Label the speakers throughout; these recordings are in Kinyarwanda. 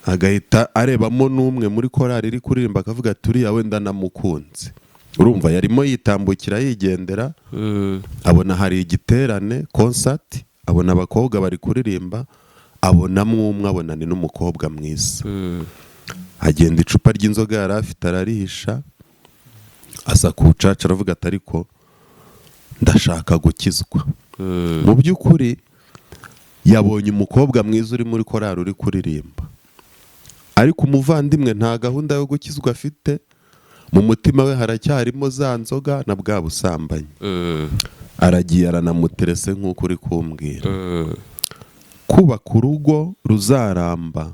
Speaker 1: Agahita arebamo n'umwe muri korari iri kuririmba, akavuga ati: "Uriya wenda namukunze." Urumva yarimo yitambukira, yigendera, abona hari igiterane, concert, abona abakobwa bari kuririmba, abonamo umwe, abona ni n'umukobwa mwiza. Agenda, icupa ry'inzoga yari afite ararihisha, asa ku bucaca, aravuga ati: "Ariko ndashaka gukizwa." Mu by'ukuri yabonye umukobwa mwiza uri muri korari uri kuririmba, ariko umuvandimwe nta gahunda yo gukizwa afite mu mutima we, haracyarimo za nzoga na bwa busambanyi. Aragiye, aranamuterese nk'uko uri kumbwira. Kubaka urugo ruzaramba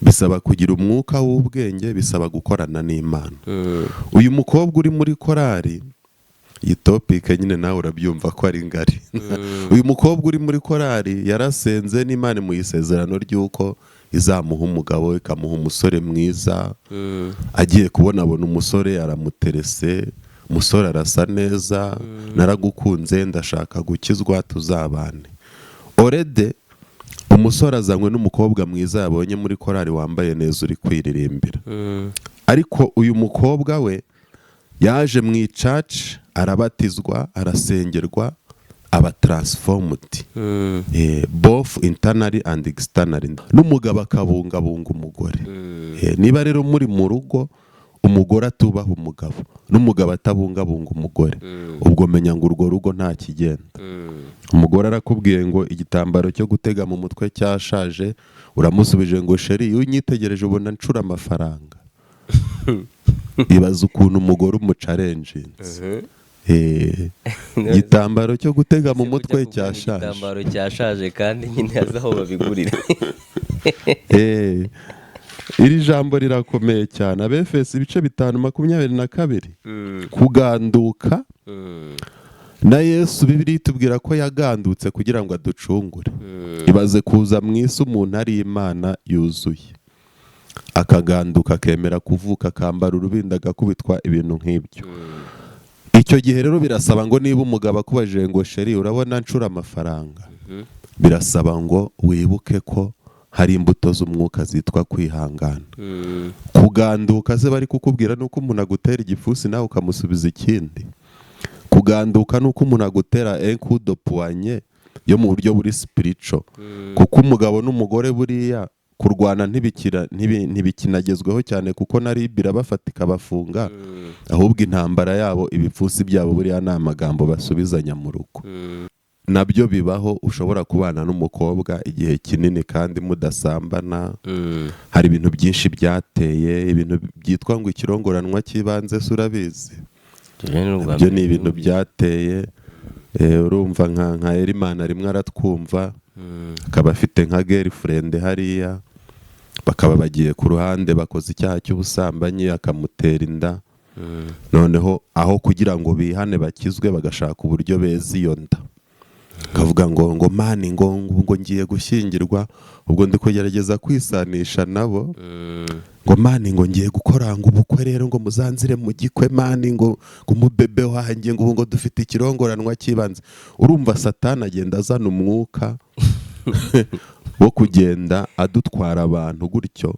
Speaker 1: bisaba kugira umwuka w'ubwenge, bisaba gukorana n'Imana. Uyu mukobwa uri muri korari, iyi topic nyine nawe urabyumva ko ari ngari. Uyu mukobwa uri muri korari yarasenze n'Imana mu isezerano ry'uko izamuha umugabo, ikamuha umusore mwiza. Agiye kubona, abona umusore aramuterese. Umusore arasa neza: "Naragukunze, ndashaka gukizwa, tuzabane." Already umusore azanywe n'umukobwa mwiza yabonye muri korari, wambaye neza, uri kwiririmbira. Ariko uyu mukobwa we yaje mu i church, arabatizwa, arasengerwa, aba transformed, both internally and externally. N'umugabo akabungabunga umugore. Niba rero muri mu rugo umugore atubaha umugabo n'umugabo atabungabunga umugore, ubwo menya ngo urwo rugo nta kigenda. Umugore arakubwiye ngo igitambaro cyo gutega mu mutwe cyashaje, uramusubije ngo: "Chéri, iyo unyitegereje ubona ncura amafaranga?" Ibaza ukuntu umugore umuchallenginze. Igitambaro cyo gutega mu mutwe cyashaje.
Speaker 2: Igitambaro cyashaje, kandi nyine azi aho babigurira.
Speaker 1: Iri jambo rirakomeye cyane. Abefesi ibice 5:22. Kuganduka na Yesu, Bibiliya itubwira ko yagandutse kugira ngo aducungure. Ibaze kuza mu isi umuntu ari Imana yuzuye, akaganduka, akemera kuvuka, akambara urubindo, agakubitwa, ibintu nk'ibyo. Icyo gihe rero birasaba ngo niba umugabo akubajije ngo: "Chéri, urabona ncura amafaranga?" birasaba ngo wibuke ko hari imbuto z'umwuka zitwa kwihangana. Kuganduka se bari kukubwira ni uko umuntu agutera igipfunsi nawe ukamusubiza ikindi? Kuganduka ni uko umuntu agutera un coup de poing yo mu buryo buri spiritual, kuko umugabo n'umugore buriya kurwana ntibikinagezweho cyane, kuko na RIB irabafata ikabafunga. Ahubwo intambara yabo, ibipfunsi byabo buriya ni amagambo basubizanya mu rugo. Nabyo bibaho, ushobora kubana n'umukobwa igihe kinini kandi mudasambana. Hari ibintu byinshi byateye, ibintu byitwa ngo ikirongoranwa cy'ibanze se urabizi? Ibyo ni ibintu byateye. Urumva nka Erimana rimwe aratwumva, akaba afite nka girlfriend hariya, bakaba bagiye ku ruhande, bakoze icyaha cy'ubusambanyi, akamutera inda. Noneho aho kugira ngo bihane, bakizwe, bagashaka uburyo beza iyo nda, akavuga ngo man, ngo ngiye gushyingirwa, ubwo ndi kugerageza kwisanisha nabo, ngo man, ngo ngiye gukora ngo ubukwe rero, ngo muzanzire mu gikwe, man, ngo umubebe wanjye, ngo ubu ngo dufite ikirongoranwa cy'ibanze. Urumva Satani agenda azana umwuka wo kugenda adutwara abantu gutyo,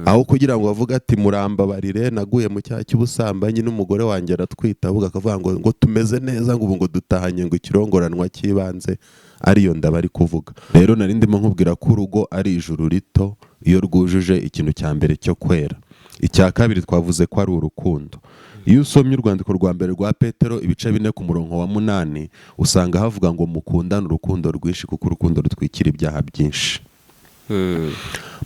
Speaker 1: aho kugira ngo bavuge ati: "Murambabarire, naguye mu cyaha cy'ubusambanyi n'umugore wanjye aratwita," ahubwo akavuga ngo tumeze neza, ngo ubu ngo dutahanye ngo ikirongoranwa cy'ibanze, ariyo ndaba ari kuvuga. Rero nari ndimo nkubwira ko urugo ari ijuru rito iyo rwujuje ikintu cya mbere cyo kwera. Icya kabiri twavuze ko ari urukundo. Iyo usomye urwandiko rwa mbere rwa Petero ibice 4 ku murongo wa 8, usanga havuga ngo mukundane urukundo rwinshi, kuko urukundo rutwikira ibyaha byinshi.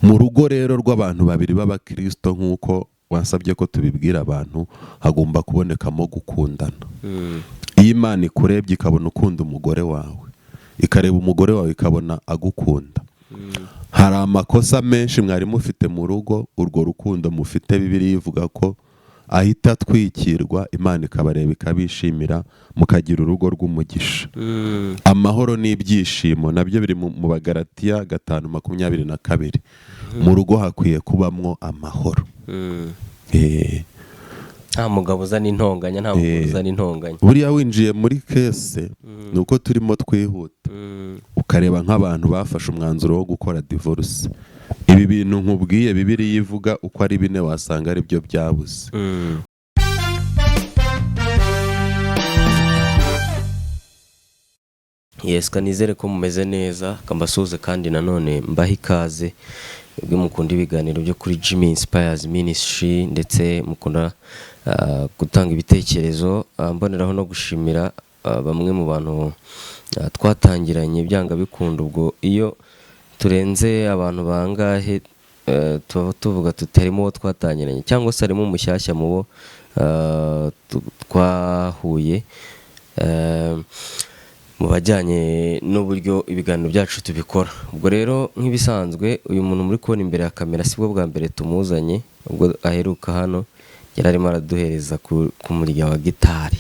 Speaker 1: Mu rugo rero rw'abantu babiri b'abakirisito, nk'uko wasabye ko tubibwira abantu, hagomba kubonekamo gukundana. Iyo Imana ikurebye ikabona ukunda umugore wawe, ikareba umugore wawe ikabona agukunda, hari amakosa menshi mwari mufite mu rugo, urwo rukundo mufite, Bibiliya ivuga ko ahita atwikirwa, Imana ikabareba ikabishimira, mukagira urugo rw'umugisha. Amahoro n'ibyishimo nabyo biri mu Bagaratiya 5:22. Mu rugo hakwiye kubamwo amahoro.
Speaker 2: Nta mugabo uzana intonganya, nta mugore uzana intonganya.
Speaker 1: Buriya winjiye muri case, ni uko turimo twihuta, ukareba nk'abantu bafashe umwanzuro wo gukora divorce. Ibi bintu nkubwiye Bibiliya ivuga uko ari bine, wasanga ari byo byabuze.
Speaker 2: Yes, kanizere ko mumeze neza, kambasuhuze kandi nanone mbahe ikaze. Ubwo mukunda ibiganiro byo kuri Jimmy Inspires Ministry ndetse mukunda gutanga ibitekerezo, mboneraho no gushimira bamwe mu bantu twatangiranye byanga bikunda. Ubwo iyo turenze abantu bangahe, tuba tuvuga tuti harimo uwo twatangiranye cyangwa se harimo umushyashya mu bo twahuye mu bajyanye n'uburyo ibiganiro byacu tubikora. Ubwo rero nk'ibisanzwe, uyu muntu muri kubona imbere ya kamera sibwo bwa mbere tumuzanye. Ubwo aheruka hano yari arimo araduhereza ku murya wa gitari,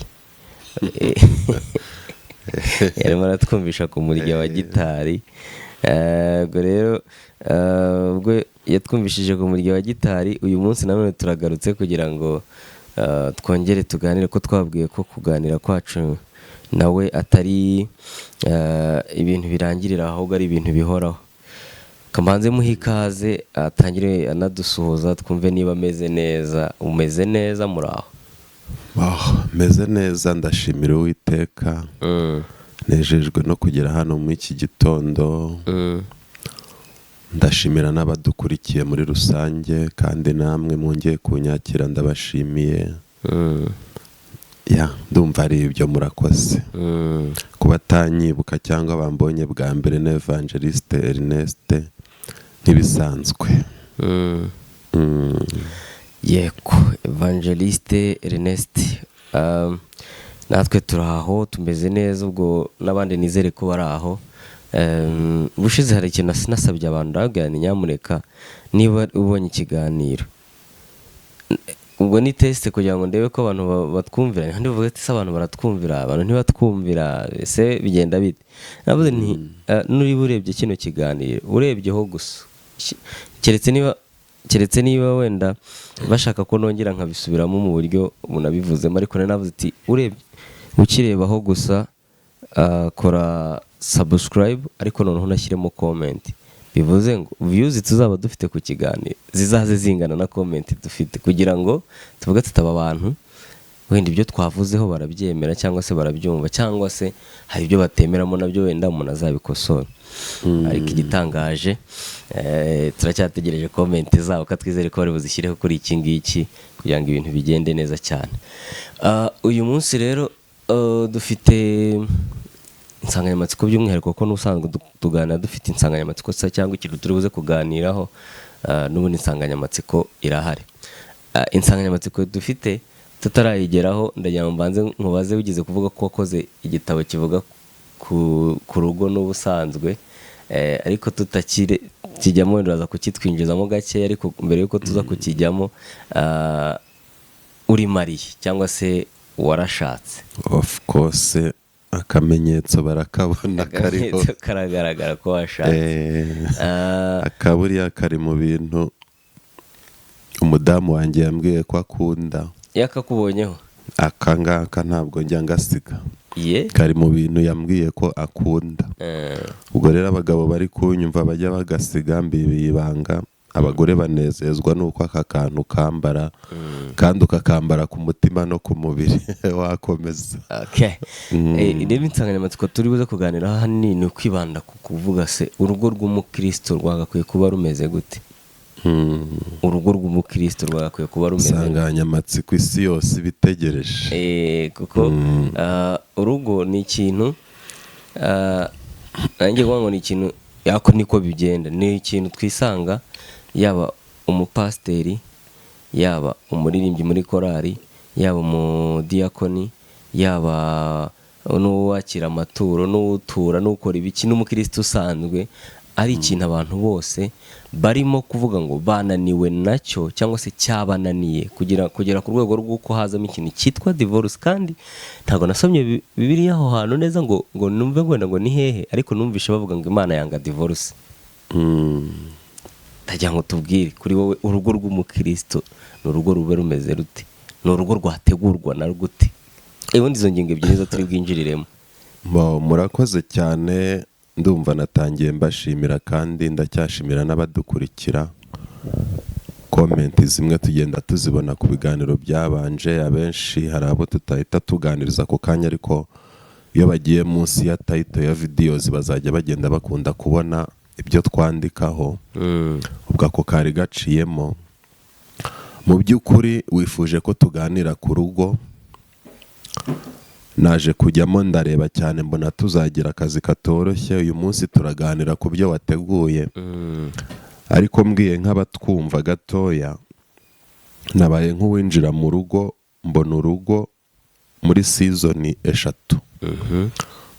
Speaker 2: yarimo aratwumvisha ku murya wa gitari. Ubwo rero ubwo yatwumvishije ku murya wa gitari, uyu munsi nanone turagarutse kugira ngo twongere tuganire, ko twabwiye ko kuganira kwacu nawe atari ibintu birangirira, ahubwo ari ibintu bihoraho. Kamanze muhe ikaze, atangire anadusuhuza twumve niba ameze neza. Umeze neza? Muri aho?
Speaker 1: Oh, meze neza, ndashimira Uwiteka. Nejejwe no kugera hano muri iki gitondo. Ndashimira n'abadukurikiye muri rusange, kandi namwe mwongeye kunyakira ndabashimiye. Ya, ndumva ari ibyo, murakoze. Ku batanyibuka cyangwa bambonye bwa mbere, ni Evangeliste Ernest nk'ibisanzwe.
Speaker 2: Yego, Evangeliste Ernest, natwe turi aho, tumeze neza, ubwo n'abandi nizere ko bari aho. Ubushize hari ikintu nasabye abantu, ndababwira nti nyamuneka niba ubonye ikiganiro, ubwo ni test kugira ngo ndebe ko abantu batwumvira. Ntibavuge ati: "Ese abantu baratwumvira, abantu ntibatwumvira, ese bigenda bite?" Navuze nti niba urebye kino kiganiro, urebyeho gusa, keretse niba wenda bashaka ko nongera nkabisubiramo mu buryo bunabivuzemo, ariko nari navuze ati urebye, ukirebaho gusa, kora subscribe, ariko noneho unashyiremo comment. Bivuze ngo views tuzaba dufite ku kiganiro zizaze zingana na comment dufite, kugira ngo tuvuge tutaba abantu wenda ibyo twavuzeho barabyemera cyangwa se barabyumva, cyangwa se hari ibyo batemeramo, nabyo wenda umuntu azabikosora. Ariko igitangaje, turacyategereje comment zabo, ko twizere ko bari buzishyireho kuri iki ngiki kugira ngo ibintu bigende neza cyane. Uyu munsi rero dufite insanganyamatsiko by'umwihariko, ko n'ubusanzwe tuganira dufite insanganyamatsiko se cyangwa ikintu turi buze kuganiraho. N'ubundi insanganyamatsiko irahari. Insanganyamatsiko dufite tutarayigeraho, ndagira ngo mbanze nkubaze: wigeze kuvuga ko wakoze igitabo kivuga ku rugo n'ubusanzwe, ariko tutakire kijyamo, wenda uraza kukitwinjizamo gakeya. Ariko mbere y'uko tuza kukijyamo, uri marié cyangwa se warashatse?
Speaker 1: Of course, akamenyetso barakabona kariho.
Speaker 2: Akamenyetso karagaragara ko washatse.
Speaker 1: Akaburiya kari mu bintu umudamu wanjye yambwiye ko akunda.
Speaker 2: Yakakubonyeho?
Speaker 1: Aka ngaka ntabwo njya ngasiga.
Speaker 2: Ye?
Speaker 1: Kari mu bintu yambwiye ko akunda. Ubwo rero abagabo bari kunyumva bajya bagasiga, mbibiye ibanga: abagore banezezwa n'uko aka kantu kambara, kandi ukakambara ku mutima no ku mubiri. Wakomeza.
Speaker 2: Okay. Rero insanganyamatsiko turi buze kuganiraho ahanini ni ukwibanda ku kuvuga se urugo rw'umukristo rwagakwiye kuba rumeze gute? Urugo rw'umukristo rwagakwiye kuba rumeze gute?
Speaker 1: Insanganyamatsiko isi yose ibitegereje.
Speaker 2: Kuko urugo ni ikintu, nanjye kuvuga ngo ni ikintu yako niko bigenda, ni ikintu twisanga, yaba umupasiteri, yaba umuririmbyi muri korali, yaba umudiyakoni, yaba n'uwakira amaturo, n'uwutura, n'ukora ibiki, n'umukristo usanzwe, ari ikintu abantu bose barimo kuvuga ngo bananiwe nacyo cyangwa se cyabananiye kugera ku rwego rw'uko hazamo ikintu cyitwa divorce. Kandi ntabwo nasomye Bibiliya aho hantu neza ngo numve ngo wenda ngo ni hehe, ariko numvishe bavuga ngo Imana yanga divorce. Ndagira ngo tubwire, kuri wowe urugo rw'umukristo ni urugo ruba rumeze rute? Ni urugo rwategurwa na gute? Ubundi izo ngingo ebyiri nizo turi bwinjiriremo.
Speaker 1: Bo, murakoze cyane. Ndumva natangiye mbashimira kandi ndacyashimira n'abadukurikira. Comment zimwe tugenda tuzibona ku biganiro byabanje. Abenshi hari abo tutahita tuganiriza ako kanya, ariko iyo bagiye munsi ya title ya videos bazajya bagenda bakunda kubona ibyo twandikaho. Ubwo ako kari gaciyemo. Mu by'ukuri wifuje ko tuganira ku rugo. Naje kujyamo ndareba cyane, mbona tuzagira akazi katoroshye. Uyu munsi turaganira ku byo wateguye, ariko mbwiye nk'abatwumva gatoya, nabaye nk'uwinjira mu rugo, mbona urugo muri season eshatu.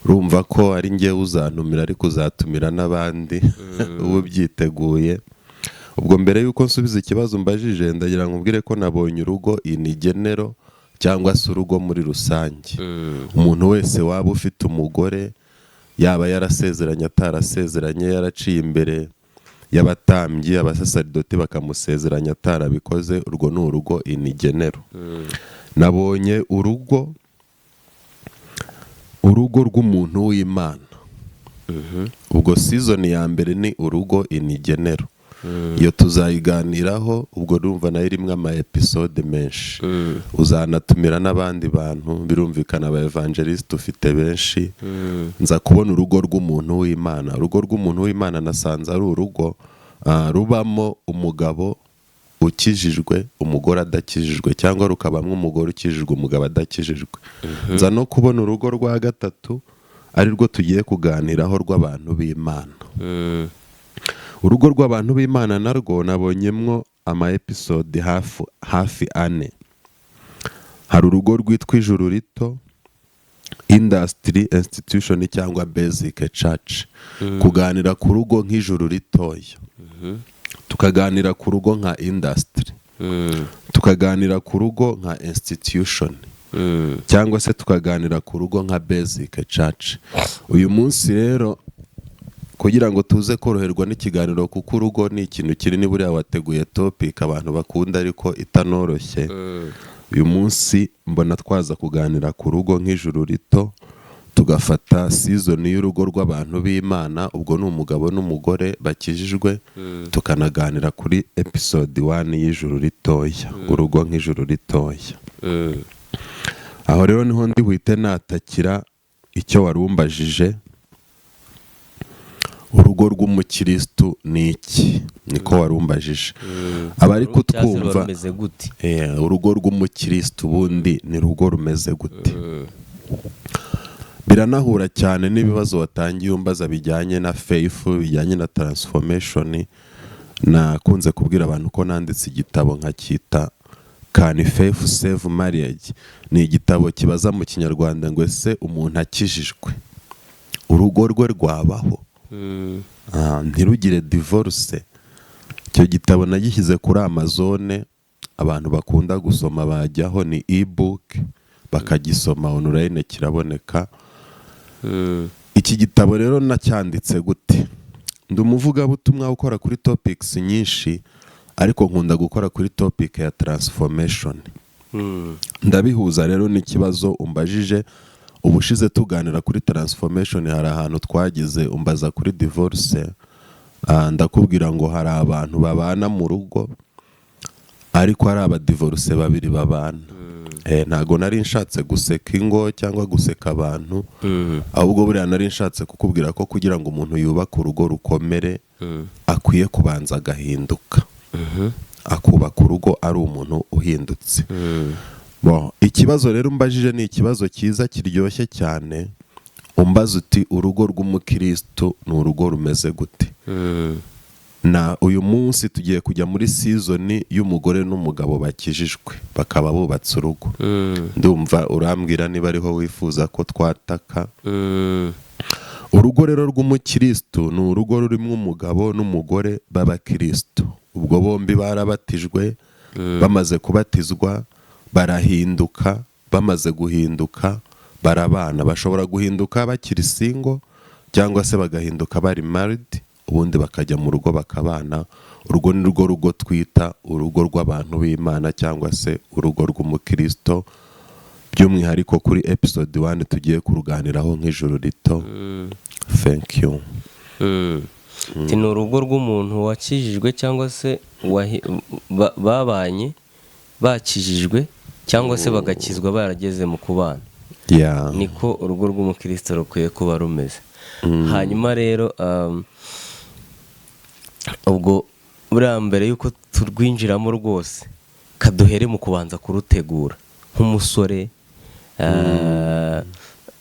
Speaker 1: Urumva ko ari njyewe uzantumira, ariko uzatumira n'abandi, uba ubyiteguye. Ubwo mbere y'uko nsubiza ikibazo mbajije, ndagira ngo ubwire ko nabonye urugo in general cyangwa se urugo muri rusange. Umuntu wese waba ufite umugore, yaba yarasezeranye, atarasezeranye, yaraciye imbere y'abatambyi, abasasaridoti bakamusezeranya, atarabikoze, urwo ni urugo in general. Nabonye urugo rw'umuntu w'Imana. Ubwo season ya mbere ni urugo in general, iyo tuzayiganiraho. Ubwo urumva nayo irimo ama episode menshi. Uzanatumira n'abandi bantu, birumvikana aba evangeliste ufite benshi. Nza kubona urugo rw'umuntu w'Imana. Urugo rw'umuntu w'Imana nasanze ari urugo rubamo umugabo ukijijwe, umugore adakijijwe, cyangwa rukabamo umugore ukijijwe, umugabo adakijijwe. Nza no kubona urugo rwa gatatu, ari rwo tugiye kuganiraho, rw'abantu b'Imana. Urugo rw'abantu b'Imana narwo nabonyemwo ama episode hafi hafi ane. Hari urugo rwitwa ijuru rito, industry, institution cyangwa basic church. Kuganira ku rugo nk'ijuru ritoya, tukaganira ku rugo nka industry, tukaganira ku rugo nka institution, cyangwa se tukaganira ku rugo nka basic church. Uyu munsi rero, kugira ngo tuze koroherwa n'ikiganiro, kuko urugo ni ikintu kinini, buriya wateguye topic abantu bakunda ariko itanoroshye. Uyu munsi mbona twaza kuganira ku rugo nk'ijuru rito, tugafata season y'urugo rw'abantu b'Imana, ubwo ni umugabo n'umugore bakijijwe, tukanaganira kuri episode 1 y'ijuru ritoya, urugo nk'ijuru ritoya. Aho rero niho ndi buhite natakira icyo wari umbajije: urugo rw'umukirisitu ni iki? Niko wari umbajije. Abari
Speaker 2: Cyangwa se ruba
Speaker 1: kutwumva,
Speaker 2: rumeze gute?
Speaker 1: Urugo rw'umukirisitu ubundi ni urugo rumeze gute? Biranahura cyane n'ibibazo watangiye umbaza bijyanye na faith, bijyanye na transformation. Nakunze kubwira abantu ko nanditse igitabo nkacyita "Can Faith Save Marriage?" Ni igitabo kibaza mu Kinyarwanda ngo: ese umuntu akijijwe urugo rwe rwabaho, ntirugire divorce? Icyo gitabo nagishyize kuri Amazon, abantu bakunda gusoma bajyaho, ni ebook, bakagisoma online, kiraboneka. Iki gitabo rero nacyanditse gute? Ndi umuvugabutumwa ukora kuri topics nyinshi, ariko nkunda gukora kuri topic ya transformation. Ndabihuza rero n'ikibazo umbajije. Ubushize tuganira kuri transformation, hari ahantu twageze umbaza kuri divorce. Ndakubwira ngo hari abantu babana mu rugo ariko ari abadivorce babiri babana. Ntago nari nshatse guseka ingo cyangwa guseka abantu, ahubwo buriya nari nshatse kukubwira ko kugira ngo umuntu yubake urugo rukomere, akwiye kubanza agahinduka, akubaka urugo ari umuntu uhindutse. Bon, ikibazo rero umbajije ni ikibazo cyiza kiryoshye cyane. Umbaza uti: urugo rw'umukirisitu ni urugo rumeze gute? Na uyu munsi tugiye kujya muri season y'umugore n'umugabo bakijijwe bakaba bubatse urugo. Ndumva urambwira niba ariho wifuza ko twataka. Urugo rero rw'umukirisitu ni urugo rurimo umugabo n'umugore b'abakirisitu. Ubwo bombi barabatijwe, bamaze kubatizwa barahinduka, bamaze guhinduka barabana. Bashobora guhinduka bakiri single cyangwa se bagahinduka bari married, ubundi bakajya mu rugo bakabana. Urwo ni rwo rugo twita urugo rw'abantu b'Imana cyangwa se urugo rw'umukristo, by'umwihariko kuri episode 1 tugiye kuruganiraho nk'ijuru rito. Thank you.
Speaker 2: Ati ni urugo rw'umuntu wakijijwe cyangwa se babanye bakijijwe cyangwa se bagakizwa barageze mu kubana. Niko urugo rw'umukristo rukwiye kuba rumeze. Hanyuma rero ubwo buriya mbere y'uko turwinjiramo rwose, kaduhere mu kubanza kurutegura nk'umusore,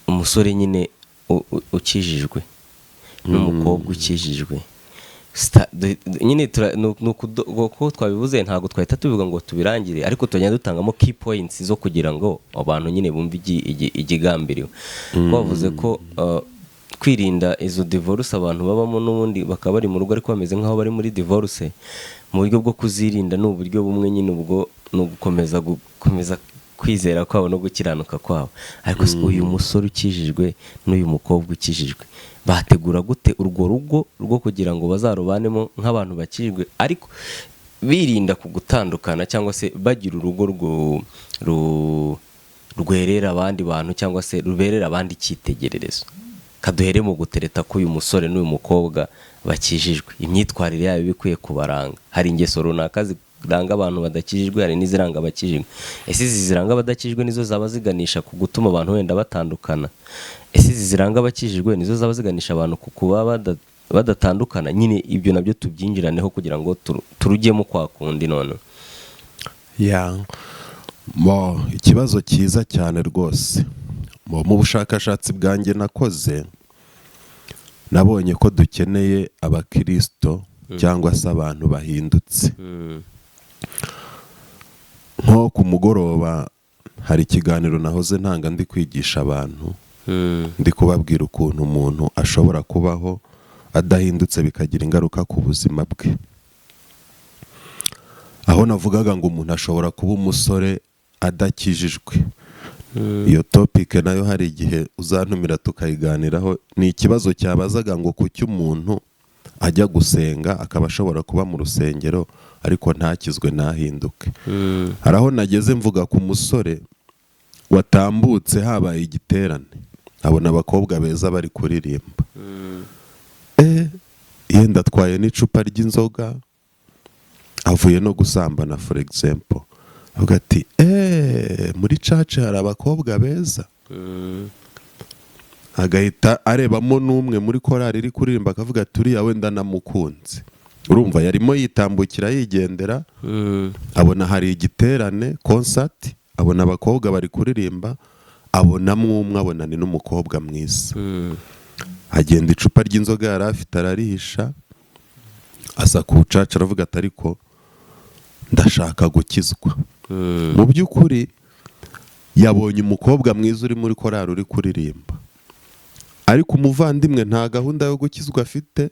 Speaker 2: umusore nyine ukijijwe n'umukobwa ukijijwe. Nyine uko twabivuze ntabwo twahita tubivuga ngo tubirangire, ariko tugenda dutangamo key points zo kugira ngo abantu nyine bumve ikigambiriwe. Bavuze ko kwirinda izo divorce abantu babamo n'ubundi bakaba bari mu rugo ariko bameze nk'aho bari muri divorce, mu buryo bwo kuzirinda ni uburyo bumwe nyine, ubwo ni ugukomeza gukomeza kwizera kwabo no gukiranuka kwabo. Ariko se uyu musore ukijijwe n'uyu mukobwa ukijijwe bategura gute urwo rugo rwo kugira ngo bazarubanemo nk'abantu bakijijwe, ariko birinda ku gutandukana cyangwa se bagira urugo rwerera abandi bantu cyangwa se ruberera abandi icyitegererezo? Kaduhere mu gutereta k'uyu musore n'uyu mukobwa bakijijwe, imyitwarire yabo iba ikwiye kubaranga. Hari ingeso runaka ziranga abantu badakijijwe, hari n'iziranga abakijijwe. Ese izi ziranga abadakijijwe nizo zaba ziganisha ku gutuma abantu wenda batandukana? Ese izi ziranga abakijijwe nizo zaba ziganisha abantu ku kuba badatandukana? Nyine ibyo nabyo tubyinjiraneho kugira ngo turujyemo kwa kundi none.
Speaker 1: Yeah. Mo, ikibazo cyiza cyane rwose. Mu bushakashatsi bwanjye nakoze, nabonye ko dukeneye abakirisito cyangwa se abantu bahindutse. Nko ku mugoroba hari ikiganiro nahoze ntanga, ndi kwigisha abantu, ndi kubabwira ukuntu umuntu ashobora kubaho adahindutse bikagira ingaruka ku buzima bwe, aho navugaga ngo umuntu ashobora kuba umusore adakijijwe. Iyo topic nayo hari igihe uzantumira tukayiganiraho. Ni ikibazo cyabazaga ngo kuki umuntu ajya gusenga, akaba ashobora kuba mu rusengero ariko ntakizwe, ntahinduke. Hari aho nageze mvuga ku musore watambutse habaye igiterane, abona abakobwa beza bari kuririmba, yenda atwaye n'icupa ry'inzoga, avuye no gusambana, for example, avuga ati: "Muri church hari abakobwa beza." Agahita arebamo n'umwe muri korali iri kuririmba, akavuga ati: "Uriya wenda namukunze." Urumva yarimo yitambukira yigendera, abona hari igiterane, concert, abona abakobwa bari kuririmba, abonamo umwe, abona ni n'umukobwa mwiza. Agenda, icupa ry'inzoga yari afite ararihisha, aza ku church, aravuga ati: "Ariko ndashaka gukizwa." Mu by'ukuri yabonye umukobwa mwiza uri muri korali uri kuririmba, ariko umuvandimwe nta gahunda yo gukizwa afite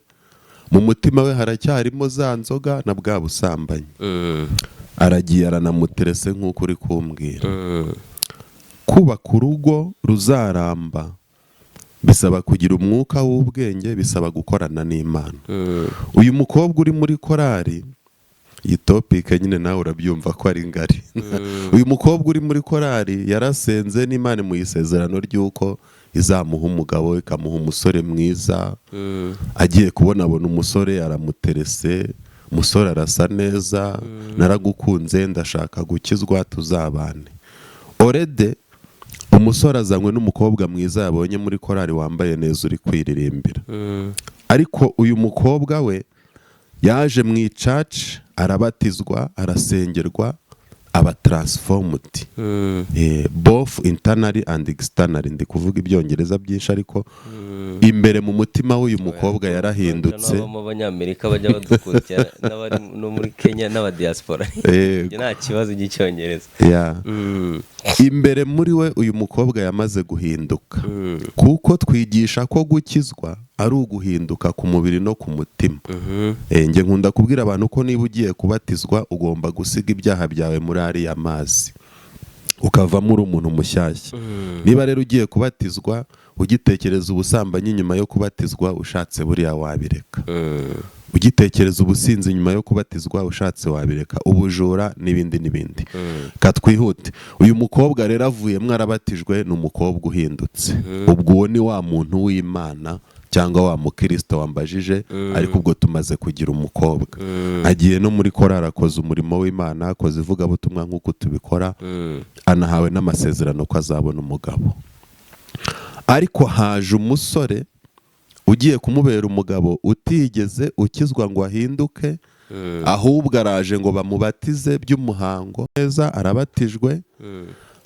Speaker 1: mu mutima we, haracyarimo za nzoga na bwa busambanyi. Aragiye aranamuterese nk'uko uri kumbwira. Kubaka urugo ruzaramba bisaba kugira umwuka w'ubwenge, bisaba gukorana n'Imana. Uyu mukobwa uri muri korali, iyi topic nyine nawe urabyumva ko ari ngari, uyu mukobwa uri muri korali yarasenze n'Imana mu isezerano ry'uko izamuha umugabo, ikamuha umusore mwiza. Agiye kubona abona umusore aramuterese. Umusore arasa neza: "Naragukunze, ndashaka gukizwa, tuzabane." Already umusore azanywe n'umukobwa mwiza yabonye muri korali, wambaye neza, uri kwiririmbira. Ariko uyu mukobwa we yaje mu i church, arabatizwa, arasengerwa, aba transformed, both internally and externally. Ndi kuvuga Ibyongereza byinshi, ariko imbere mu mutima w'uyu mukobwa yarahindutse.
Speaker 2: N'abamo Abanyamerika bajya badukurikira n'abari no muri Kenya n'abadiaspora.
Speaker 1: Yego.
Speaker 2: Nta kibazo cy'Icyongereza.
Speaker 1: Yeah. Imbere muri we uyu mukobwa yamaze guhinduka, kuko twigisha ko gukizwa ari uguhinduka ku mubiri no ku mutima. Njye nkunda kubwira abantu ko niba ugiye kubatizwa ugomba gusiga ibyaha byawe muri ariya mazi, ukavamo uri umuntu mushyashya. Niba rero ugiye kubatizwa ugitekereza ubusambanyi nyuma yo kubatizwa, ushatse buriya wabireka. Ugitekereza ubusinzi nyuma yo kubatizwa, ushatse wabireka, ubujura n'ibindi n'ibindi. Katwihute. Uyu mukobwa rero avuyemo arabatijwe, ni umukobwa uhindutse. Ubwo uwo ni wa muntu w'Imana. Cyangwa wa mukristo wambajije. Ariko ubwo tumaze kugira umukobwa, agiye no muri korari, akoze umurimo w'Imana, akoze ivugabutumwa nk'uko tubikora, anahawe n'amasezerano ko azabona umugabo. Ariko haje umusore ugiye kumubera umugabo utigeze ukizwa ngo ahinduke, ahubwo araje ngo bamubatize by'umuhango neza, arabatijwe,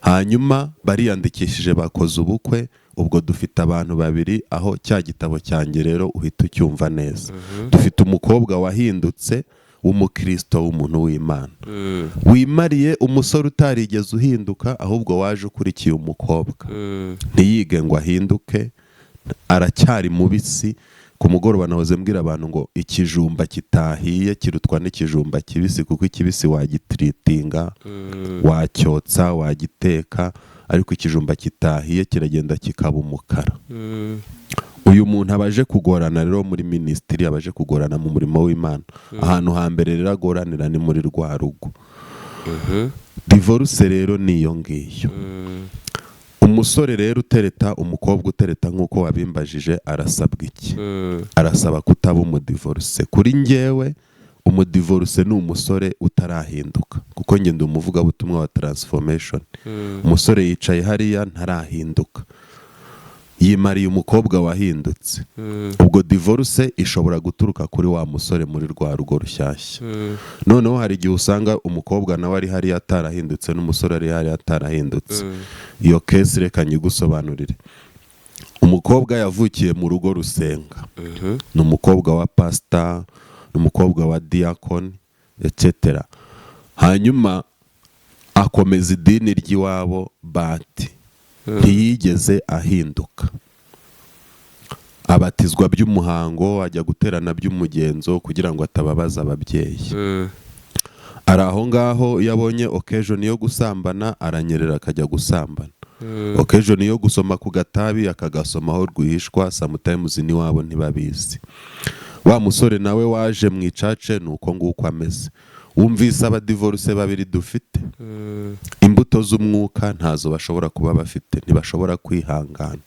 Speaker 1: hanyuma bariyandikishije, bakoze ubukwe. Ubwo dufite abantu babiri. Aho cya gitabo cyanjye rero uhita ucyumva neza. Dufite umukobwa wahindutse w'umukristo, w'umuntu w'Imana, wimariye umusore utarigeze uhinduka, ahubwo waje ukurikiye umukobwa, ntiyige ngo ahinduke, aracyari mubisi. Ku mugoroba nahoze mbwira abantu ngo ikijumba kitahiye kirutwa n'ikijumba kibisi, kuko ikibisi wagitiritinga, wacyotsa, wagiteka, ariko ikijumba kitahiye kiragenda kikaba umukara. Uyu muntu aba aje kugorana rero muri ministry, aba aje kugorana mu murimo w'Imana. Ahantu hambere rero agoranira ni muri rwa rugo. Divorce rero ni iyo ngiyo. Umusore rero utereta, umukobwa utereta, nk'uko wabimbajije, arasabwa iki? Arasaba kutaba umudivorce. Kuri njyewe, umudivorce ni umusore utarahinduka, kuko njye ndi umuvugabutumwa wa transformation. Umusore yicaye hariya ntarahinduka, yimariye umukobwa wahindutse. Ubwo divorce ishobora guturuka kuri wa musore muri rwa rugo rushyashya. Noneho hari igihe usanga umukobwa nawe ari hariya atarahindutse, n'umusore ari hariya atarahindutse. Iyo case reka nyigusobanurire. Umukobwa yavukiye mu rugo rusenga, ni umukobwa wa pasita, ni umukobwa wa diyakoni, etc. Hanyuma akomeza idini ry'iwabo, but ntiyigeze ahinduka. Abatizwa by'umuhango, ajya guterana by'umugenzo kugira ngo atababaza ababyeyi. Ari aho ngaho, iyo abonye occasion yo gusambana aranyerera akajya gusambana, occasion yo gusoma ku gatabi akagasomaho rwihishwa. Sometimes n'iwabo ntibabizi. Wa musore nawe waje mu ichurch ni uko nguko ameze. Wumvise abadivorce babiri dufite? Imbuto z'umwuka ntazo bashobora kuba bafite, ntibashobora kwihangana.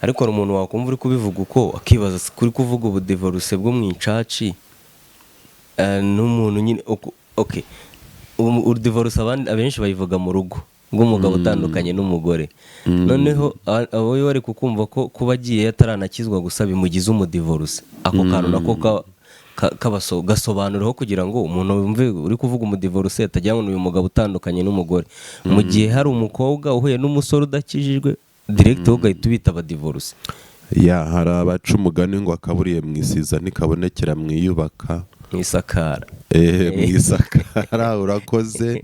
Speaker 2: Ariko hari umuntu wakumva uri kubivuga uko, akibaza kuri kuvuga ubudivorce bwo mu ichurch n'umuntu nyine okay, udivorce abandi abenshi bayivuga mu rugo rw'umugabo utandukanye n'umugore. Noneho abo bari kukumva ko kuba agiye ataranakizwa gusa bimugize umudivorce. Ako kantu nako gasobanuraho kugira ngo umuntu wumve uri kuvuga umudivorce atagira ngo ni uyu mugabo utandukanye n'umugore, mu gihe hari umukobwa uhuye n'umusore udakijijwe, direct wowe ugahita ubita abadivorce.
Speaker 1: Ya, hari abaca umugani ngo akaburiye mu isiza ntikabonekera mu iyubaka.
Speaker 2: Mu isakara.
Speaker 1: Mu isakara, urakoze.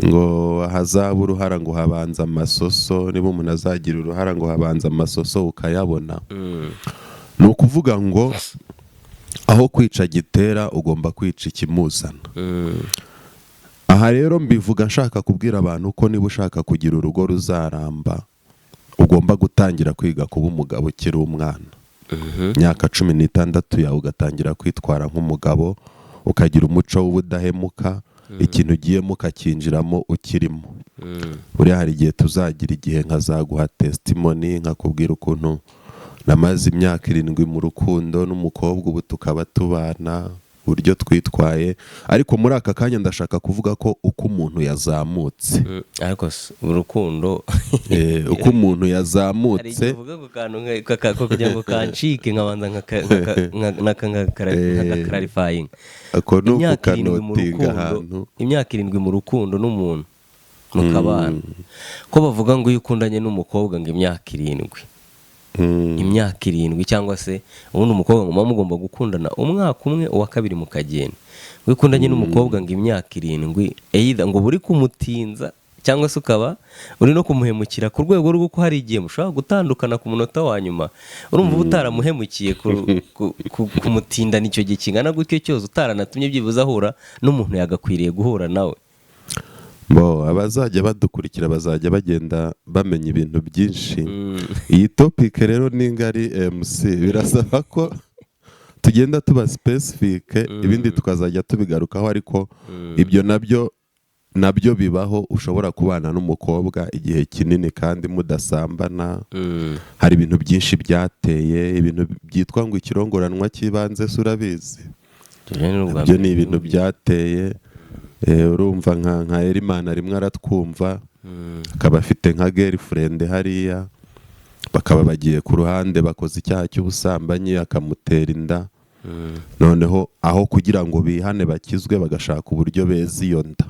Speaker 1: Ngo hazaba uruhara ngo habanza amasoso. Niba umuntu azagira uruhara ngo habanza amasoso ukayabona. Ni ukuvuga ngo aho kwica gitera ugomba kwica ikimuzana. Aha rero mbivuga nshaka kubwira abantu ko niba ushaka kugira urugo ruzaramba, ugomba gutangira kwiga kuba umugabo ukiri umwana. Imyaka 16 yawe ugatangira kwitwara nk'umugabo, ukagira umuco w'ubudahemuka, ikintu ugiyemo ukacyinjiramo ukirimo. Buriya hari igihe tuzagira igihe nkazaguha testimony, nkakubwira ukuntu namaze imyaka 7 mu rukundo n'umukobwa, ubu tukaba tubana, uburyo twitwaye. Ariko muri aka kanya ndashaka kuvuga ko uko umuntu yazamutse
Speaker 2: Ariko urukundo
Speaker 1: uko umuntu
Speaker 2: hari
Speaker 1: yazamutse.
Speaker 2: Igihe uvuga ku kantu kugira ngo kancike, nkabanza nkagakararifayinga.
Speaker 1: Ako ni
Speaker 2: Imyaka 7 mu
Speaker 1: ukukanotinga
Speaker 2: rukundo,
Speaker 1: ahantu.
Speaker 2: imyaka 7 mu rukundo n'umuntu mukabana, ko bavuga ngo iyo ukundanye n'umukobwa ngo imyaka 7, imyaka 7, cyangwa se ubundi umukobwa ngo muba mugomba gukundana umwaka umwe, uwa kabiri mukagenda. Iyo ukundanye n'umukobwa ngo imyaka 7, either ngo uba uri kumutinza cyangwa se ukaba uri no kumuhemukira ku rwego rw'uko hari igihe mushobora gutandukana ku munota wa nyuma. Urumva uba utaramuhemukiye kumutindana icyo gihe kingana gutyo cyose, utaranatumye byibuze ahura n'umuntu yagakwiriye guhura nawe.
Speaker 1: Bo abazajya badukurikira bazajya bagenda bamenya ibintu byinshi. Iyi topic rero ni ngari, MC, birasaba ko tugenda tuba specific, ibindi tukazajya tubigarukaho, ariko ibyo nabyo Nabyo bibaho, ushobora kubana n'umukobwa igihe kinini kandi mudasambana. Hari ibintu byinshi byateye, ibintu byitwa ngo ikirongoranwa cy'ibanze se, urabizi?
Speaker 2: Ibyo ni ubwa
Speaker 1: Ibyo
Speaker 2: mbere
Speaker 1: ni ibintu
Speaker 2: numvise.
Speaker 1: byateye. Urumva nka Erimana rimwe aratwumva, akaba afite nka girlfriend hariya, bakaba bagiye ku ruhande, bakoze icyaha cy'ubusambanyi, akamutera inda. Noneho aho kugira ngo bihane, bakizwe, bagashaka uburyo beza iyo nda,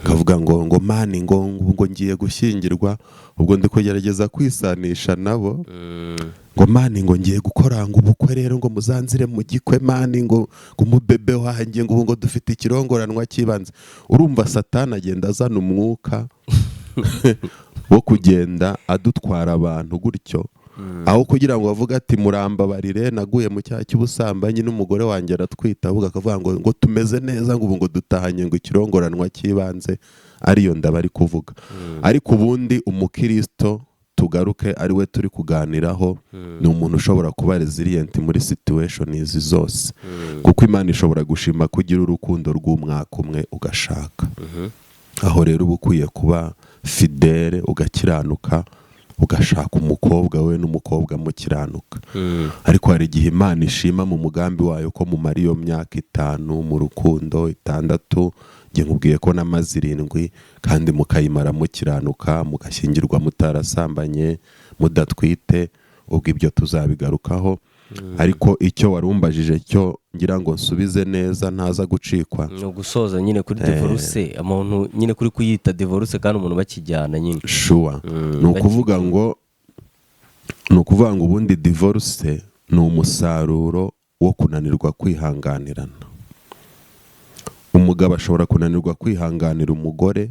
Speaker 1: akavuga ngo man, ngo ngiye gushyingirwa, ubwo ndi kugerageza kwisanisha nabo, ngo man, ngo ngiye gukora ngo ubukwe rero, ngo muzanzire mu gikwe, man, ngo umubebe wanjye, ngo ubu ngo dufite ikirongoranwa cy'ibanze. Urumva Satani agenda azana umwuka wo kugenda adutwara abantu gutyo, aho kugira ngo avuge ati: "Murambabarire, naguye mu cyaha cy'ubusambanyi n'umugore wanjye aratwita," ahubwo akavuga ngo tumeze neza, ngo ubu ngo dutahanye ngo ikirongoranwa cy'ibanze, ariyo ndaba ari kuvuga. Ariko ubundi umukristo, tugaruke ari we turi kuganiraho, ni umuntu ushobora kuba resilient muri situation izi zose, kuko Imana ishobora gushima ko ugira urukundo rw'umwaka umwe ugashaka. Aho rero uba ukwiye kuba fidèle, ugakiranuka, ugashaka umukobwa we n'umukobwa mukiranuka. Ariko hari igihe Imana ishima mu mugambi wayo ko mumara iyo myaka 5 mu rukundo, 6, njye nkubwiye ko n'amaze 7, kandi mukayimara mukiranuka, mugashyingirwa mutarasambanye, mudatwite. Ubwo ibyo tuzabigarukaho, ariko icyo warumbajije cyo ngira ngo nsubize neza ntaza gucikwa.
Speaker 2: Ni ugusoza nyine kuri divorce, umuntu nyine kuri kuyita divorce kandi umuntu bakijyana nyine.
Speaker 1: Sure. Ni ukuvuga ngo ubundi divorce ni umusaruro wo kunanirwa kwihanganirana. Umugabo ashobora kunanirwa kwihanganira umugore,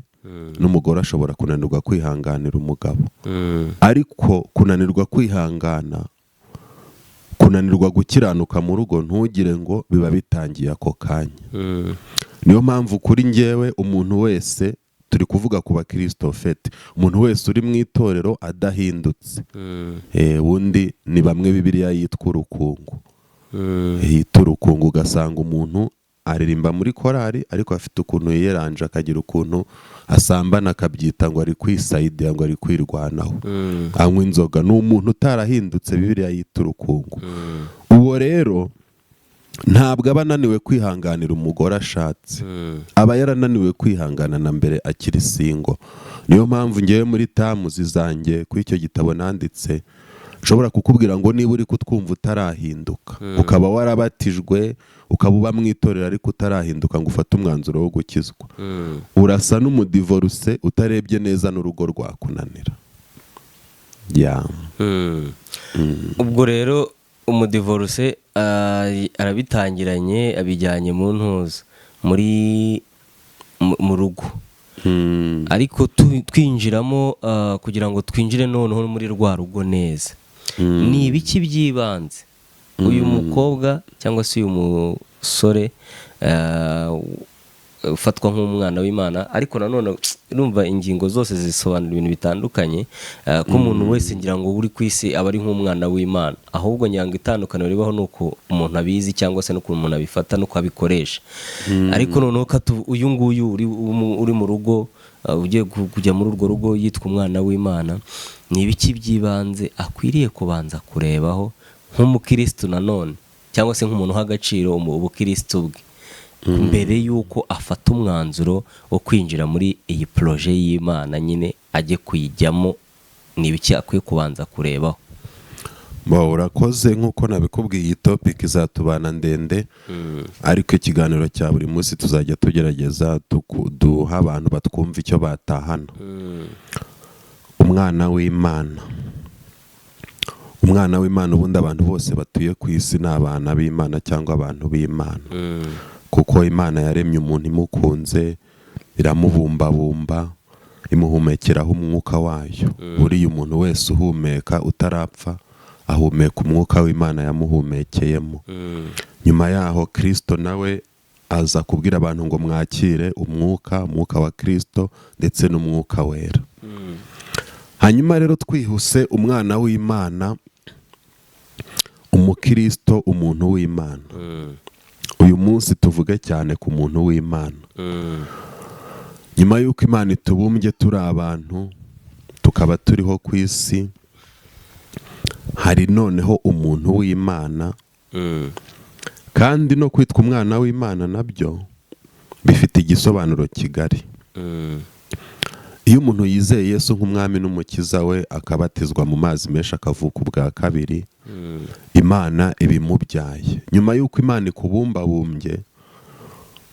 Speaker 1: n'umugore ashobora kunanirwa kwihanganira umugabo. Ariko kunanirwa kwihangana, kunanirwa gukiranuka mu rugo, ntugire ngo biba bitangiye ako kanya. Niyo mpamvu kuri njyewe, umuntu wese, turi kuvuga ku bakirisito fete, umuntu wese uri mu itorero adahindutse, wundi ni bamwe Bibiliya yitwa urukungu, yita urukungu. Ugasanga umuntu aririmba muri korari, ariko afite ukuntu yiyeranje, akagira ukuntu asambana, akabyita ngo ari kwisayidira, ngo ari kwirwanaho, anywa inzoga. Ni umuntu utarahindutse, Bibiliya yita urukungu. Uwo rero ntabwo aba ananiwe kwihanganira umugore ashatse, aba yarananiwe kwihangana na mbere akiri single. Niyo mpamvu ngewe muri terms zanjye kuri icyo gitabo nanditse, nshobora kukubwira ngo niba uri kutwumva utarahinduka, ukaba warabatijwe, ukaba uba mu itorero ariko utarahinduka ngo ufate umwanzuro wo gukizwa, urasa n'umudivorce. Utarebye neza n'urugo rwakunanira ya.
Speaker 2: Ubwo rero umudivorce arabitangiranye, abijyanye mu ntuza muri mu rugo. Ariko twinjiramo, kugira ngo twinjire noneho muri rwa rugo neza, ni ibiki by'ibanze uyu mukobwa cyangwa se uyu musore ufatwa nk'umwana w'Imana? Ariko nanone urumva ingingo zose zisobanura ibintu bitandukanye, ko umuntu wese ngira ngo uri ku isi aba ari nk'umwana w'Imana, ahubwo ngira ngo itandukaniro ribaho ni uko umuntu abizi cyangwa se n'ukuntu umuntu abifata n'uko abikoresha. Ariko noneho uyu nguyu uri mu rugo, ugiye kujya muri urwo rugo yitwa umwana w'Imana, ni ibiki by'ibanze akwiriye kubanza kurebaho nk'umukirisitu nanone, cyangwa se nk'umuntu uha agaciro ubukirisitu bwe, mbere y'uko afata umwanzuro wo kwinjira muri iyi projet y'Imana nyine ajye kuyijyamo? Ni ibiki akwiye kubanza kurebaho?
Speaker 1: Bo, urakoze. Nk'uko nabikubwiye, iyi topic izatubana ndende, ariko ikiganiro cya buri munsi tuzajya tugerageza duha abantu batwumva icyo batahana. Umwana w'Imana, umwana w'Imana, ubundi abantu bose batuye ku isi ni abana b'Imana cyangwa abantu b'Imana, kuko Imana yaremye umuntu imukunze, iramubumbabumba, imuhumekeraho umwuka wayo. Buriya umuntu wese uhumeka utarapfa ahumeka umwuka w'Imana yamuhumekeyemo. Nyuma yaho Kirisito nawe aza kubwira abantu ngo mwakire umwuka wa Kirisito ndetse n'Umwuka Wera. Hanyuma rero twihuse, umwana w'Imana, umukristo, umuntu w'Imana, uyu munsi tuvuge cyane ku muntu w'Imana. Nyuma y'uko Imana itubumbye turi abantu, tukaba turiho ku isi, hari noneho umuntu w'Imana. Kandi no kwitwa umwana w'Imana nabyo bifite igisobanuro kigari. Iyo umuntu yizeye Yesu nk'umwami n'umukiza we, akabatizwa mu mazi menshi, akavuka ubwa kabiri, Imana ibimubyaye. Nyuma y'uko Imana ikubumbabumbye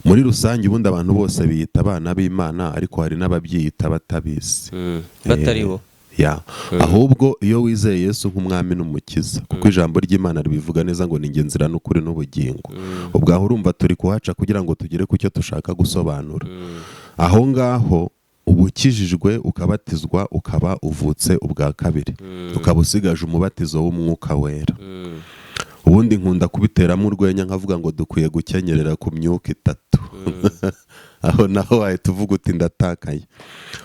Speaker 1: muri rusange, ubundi abantu bose biyita abana b'Imana, ariko hari n'ababyiyita batabizi.
Speaker 2: Batari bo.
Speaker 1: Ya, ahubwo iyo wizeye Yesu nk'umwami n'umukiza, kuko ijambo ry'Imana ribivuga neza ngo ni inzira n'ukuri n'ubugingo. Ubwo aho urumva turi kuhaca kugira ngo tugere ku cyo dushaka gusobanura. Aho ngaho uba ukijijwe, ukabatizwa, ukaba uvutse ubwa kabiri, ukaba usigaje umubatizo w'Umwuka Wera. Ubundi nkunda kubiteramo urwenya nkavuga ngo dukwiye gukenyerera ku myuka itatu. Aho naho wahita uvuga uti "Ndatakaye."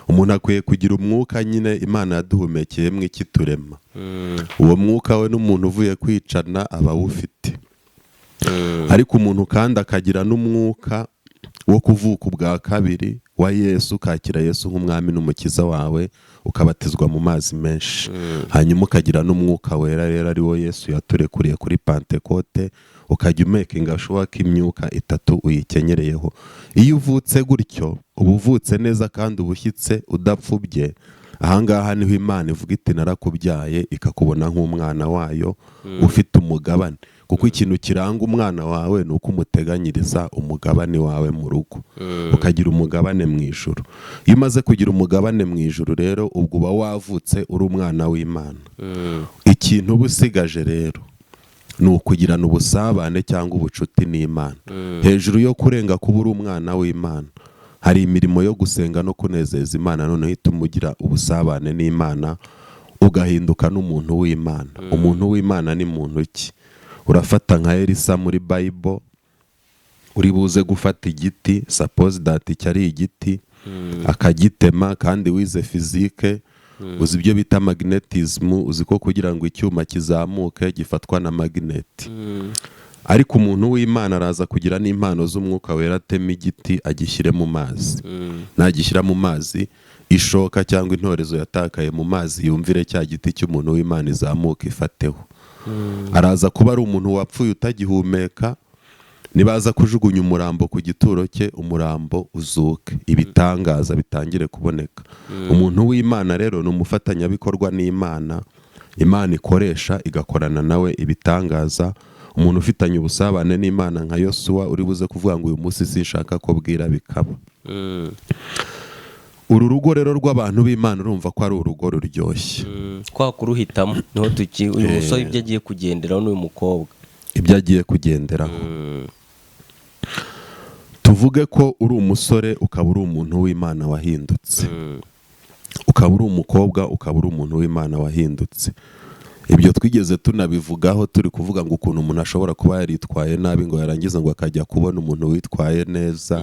Speaker 1: Umuntu akwiye kugira umwuka nyine Imana yaduhumekeyemo ikiturema. Uwo mwuka we n'umuntu uvuye kwicana aba awufite. Ariko umuntu kandi akagira n'umwuka wo kuvuka ubwa kabiri wa Yesu, ukakira Yesu nk'umwami n'umukiza wawe, ukabatizwa mu mazi menshi, hanyuma ukagira n'Umwuka Wera rero, ari wo Yesu yaturekuriye kuri Pantekote, ukajya umakinga sure ko imyuka itatu uyikenyereyeho. Iyo uvutse gutyo uba uvutse neza kandi uba ushyitse udapfubye. Ahangaha niho Imana ivuga iti "Narakubyaye", ikakubona nk'umwana wayo ufite umugabane, kuko ikintu kiranga umwana wawe ni uko umuteganyiriza umugabane wawe mu rugo, ukagira umugabane mu ijuru. Iyo umaze kugira umugabane mu ijuru rero, ubwo uba wavutse uri umwana w'Imana. Ikintu uba usigaje rero ni ukugirana ubusabane cyangwa ubucuti n'Imana. Hejuru yo kurenga kuba uri umwana w'Imana, hari imirimo yo gusenga no kunezeza Imana, noneho ituma ugira ubusabane n'Imana, ugahinduka n'umuntu w'Imana. Umuntu w'Imana ni muntu ki? Urafata nka Elisa muri Bible, uri buze gufata igiti, suppose that icyo ari igiti, akagitema. Kandi wize physique, uzi ibyo bita magnetism, uzi ko kugira ngo icyuma kizamuke gifatwa na magnet. Ariko umuntu w'Imana araza kugira n'impano z'Umwuka Wera, atema igiti agishyire mu mazi. Nagishyira mu mazi, ishoka cyangwa intorezo yatakaye mu mazi yumvire cya giti cy'umuntu w'Imana, izamuka ifateho. Araza kuba ari umuntu wapfuye utagihumeka, nibaza kujugunya umurambo ku gituro cye, umurambo uzuke, ibitangaza bitangire kuboneka. Umuntu w'Imana rero ni umufatanyabikorwa n'Imana, Imana ikoresha igakorana nawe ibitangaza. Umuntu ufitanye ubusabane n'Imana nka Yosuwa, uri buze kuvuga ngo "Uyu munsi sinshaka ko bwira", bikaba. Uru rugo rero rw'abantu b'Imana, urumva ko ari urugo ruryoshye.
Speaker 2: Kwa kuruhitamo niho tuki uyu musore ibyo agiye kugenderaho n'uyu mukobwa.
Speaker 1: Ibyo agiye kugenderaho, tuvuge ko uri umusore, ukaba uri umuntu w'Imana wahindutse, ukaba uri umukobwa, ukaba uri umuntu w'Imana wahindutse. Ibyo twigeze tunabivugaho turi kuvuga ngo ukuntu umuntu ashobora kuba yaritwaye nabi, ngo yarangiza ngo akajya kubona umuntu witwaye neza.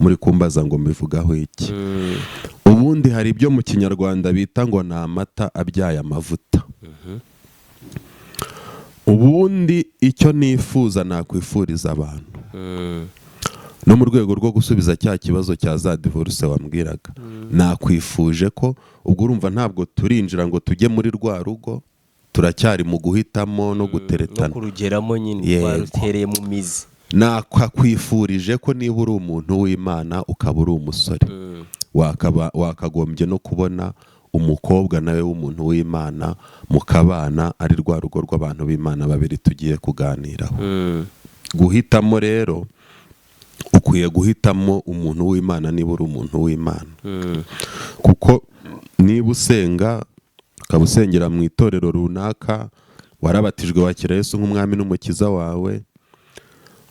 Speaker 1: Muri kumbaza ngo mbivugaho iki? Ubundi hari ibyo mu Kinyarwanda bita ngo ni amata abyaye amavuta. Ubundi icyo nifuza, nakwifuriza abantu, no mu rwego rwo gusubiza cya kibazo cya za divorce wambwiraga, nakwifuje ko ubwo urumva ntabwo turinjira ngo tujye muri rwa rugo, turacyari mu guhitamo no
Speaker 2: no
Speaker 1: guteretana.
Speaker 2: Kurugeramo nyine.
Speaker 1: Yego.
Speaker 2: Twarutereye mu mizi.
Speaker 1: Nakakwifurije ko niba uri umuntu w'Imana, ukaba uri umusore, wakagombye no kubona umukobwa nawe w'umuntu w'Imana, mukabana, ari rwa rugo rw'abantu b'Imana babiri tugiye kuganiraho. Guhitamo rero, ukwiye guhitamo umuntu w'Imana niba uri umuntu w'Imana, kuko niba usenga, ukaba usengera mu itorero runaka, warabatijwe, wakira Yesu nk'umwami n'umukiza wawe,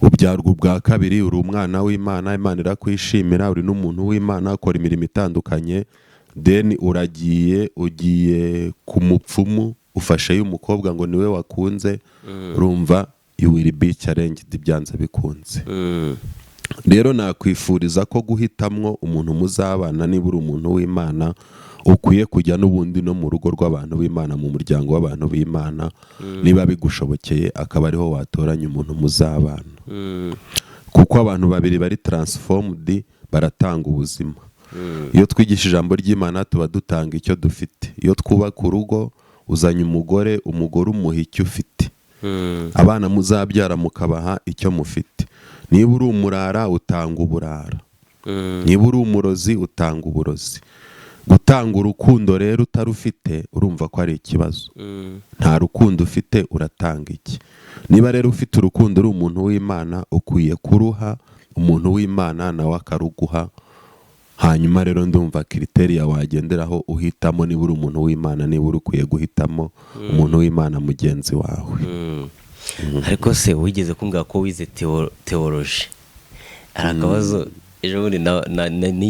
Speaker 1: ubyarwa ubwa kabiri, uri umwana w'Imana, Imana irakwishimira, uri n'umuntu w'Imana, ukora imirimo itandukanye, then uragiye, ugiye ku mupfumu, ufasheyo umukobwa ngo niwe wakunze, urumva you will be challenged byanze bikunze. Rero nakwifuriza ko guhitamwo umuntu muzabana, niba uri umuntu w'Imana, ukwiye kujya n'ubundi no mu rugo rw'abantu b'Imana, mu muryango w'abantu b'Imana, niba bigushobokeye, akaba ariho watoranya umuntu muzabana, kuko abantu babiri bari transformed baratanga ubuzima. Iyo twigisha ijambo ry'Imana tuba dutanga icyo dufite. Iyo twubaka urugo, uzanye umugore, umugore umuha icyo ufite. Abana muzabyara mukabaha icyo mufite. Niba uri umurara, utanga uburara. Niba uri umurozi, utanga uburozi. Gutanga urukundo rero utarufite, urumva ko ari ikibazo. Nta rukundo ufite, uratanga iki? Niba rero ufite urukundo, uri umuntu w'Imana, ukwiye kuruha umuntu w'Imana, nawe akaruguha. Hanyuma rero ndumva criteria wagenderaho uhitamo niba uri umuntu w'Imana, niba uri ukwiye guhitamo umuntu w'Imana mugenzi wawe.
Speaker 2: Ariko se wigeze kumbwira ko wize theology? Hari akabazo ejo bundi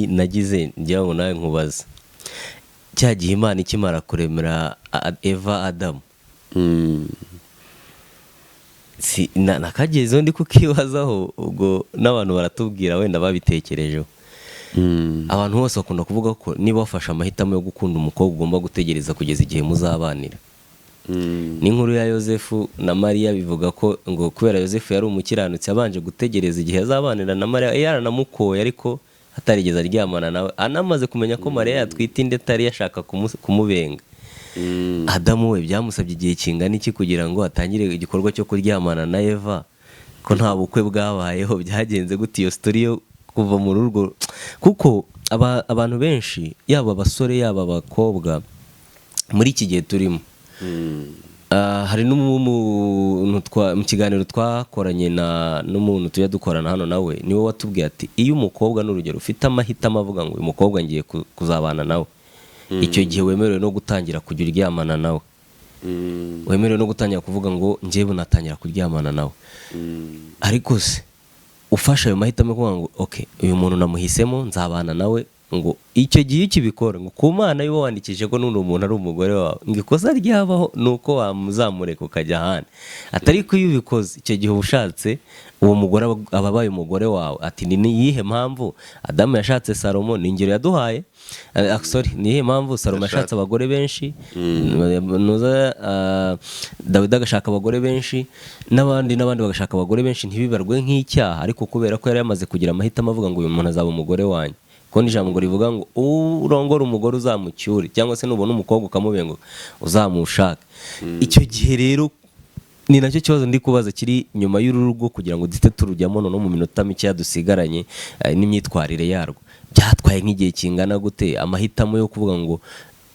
Speaker 2: nagize, ngira ngo nawe nkubaza. Cya gihe Imana ikimara kuremera Eva Adamu, si nakagezeho ndi kukibazaho, ubwo n'abantu baratubwira wenda babitekerejeho. Abantu bose bakunda kuvuga ko niba wafashe amahitamo yo gukunda umukobwa, ugomba gutegereza kugeza igihe muzabanira. N'inkuru ya Yosefu na Mariya bivuga ko ngo kubera Yosefu yari umukiranutsi, yabanje gutegereza igihe azabanira na Mariya, yaranamukoye ariko atarigeze aryamana nawe, anamaze kumenya ko Mariya yatwite inda atari yashaka kumubenga. Adamu we byamusabye igihe kingana iki kugira ngo atangire igikorwa cyo kuryamana na Eva, ko nta bukwe bwabayeho? Byagenze gute iyo story yo kuva mu rugo? Kuko abantu benshi, yaba abasore yaba abakobwa, muri iki gihe turimo, hari n'umuntu mu kiganiro twakoranye na n'umuntu tujya dukorana hano, nawe niwe watubwiye ati: "Iyo umukobwa, n'urugero, ufite amahitamo avuga ngo uyu mukobwa ngiye kuzabana nawe, icyo gihe wemerewe no gutangira kujya uryamana nawe, wemerewe no gutangira kuvuga ngo njyewe natangira kuryamana nawe." Ariko se ufashe ayo mahitamo yo kuvuga ngo ok, uyu muntu namuhisemo, nzabana nawe, ngo icyo gihe iyo ukibikora, ngo ku Mana yo wandikishije ko n'undi muntu ari umugore wawe, ngo ikosa ryabaho ni uko wamuzamureka ukajya ahandi. Atari ko iyo ubikoze, icyo gihe uba ushatse uwo mugore, aba abaye umugore wawe. Ati: "Ni iyihe mpamvu Adamu yashatse Salomo?" Ni ingero yaduhaye. Sorry, ni iyihe mpamvu Salomo yashatse abagore benshi, nuza Dawidi agashaka abagore benshi, n'abandi n'abandi bagashaka abagore benshi, ntibibarwe nk'icyaha? Ariko kubera ko yari yamaze kugira amahitamo avuga ngo uyu muntu azaba umugore wanjye, kuko n'ijambo ngo rivuga ngo urongora umugore uzamucyure, cyangwa se nubona umukobwa ukamubenguka uzamushake. Icyo gihe rero ni nacyo kibazo ndi kubaza kiri nyuma y'urugo, kugira ngo duhite turujyamo noneho mu minota mikeya dusigaranye, n'imyitwarire yarwo. Byatwaye nk'igihe kingana gute amahitamo yo kuvuga ngo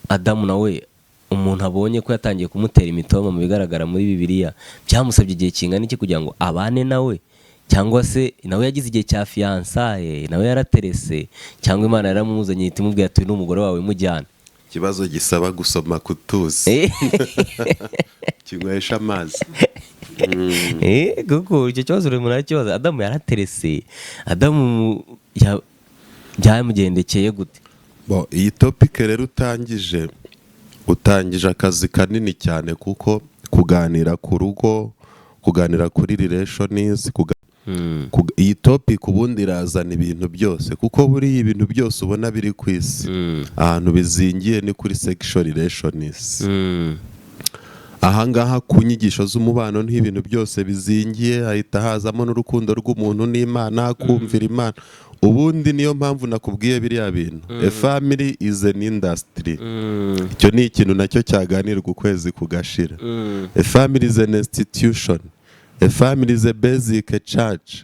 Speaker 2: Adamu nawe umuntu abonye ko yatangiye kumutera imitoma mu bigaragara muri Bibiliya, byamusabye igihe kingana iki kugira ngo abane nawe? Cyangwa se nawe yagize igihe cya fiançailles, nawe yaraterese, cyangwa Imana yaramuzanye ihita imubwira ati: "Uyu ni umugore wawe, mujyane"?
Speaker 1: Ikibazo gisaba gusoma kutuzi kinywesha amazi.
Speaker 2: Kuko icyo kibazo buri muntu arakibaza. Adamu yaraterese? Adamu byamugendekeye gute?
Speaker 1: Bo, iyi topic rero utangije akazi kanini cyane, kuko kuganira ku rugo, kuganira kuri relations, iyi topic ubundi irazana ibintu byose, kuko buriya ibintu byose ubona biri ku isi, ahantu bizingiye ni kuri sexual relations. Ahangaha ku nyigisho z'umubano niho ibintu byose bizingiye, hahita hazamo n'urukundo rw'umuntu n'Imana, kumvira Imana. Ubundi niyo mpamvu nakubwiye biriya bintu, a family is an industry. Icyo ni ikintu nacyo cyaganirwa ukwezi kugashira. A family is an institution, a family is a basic church.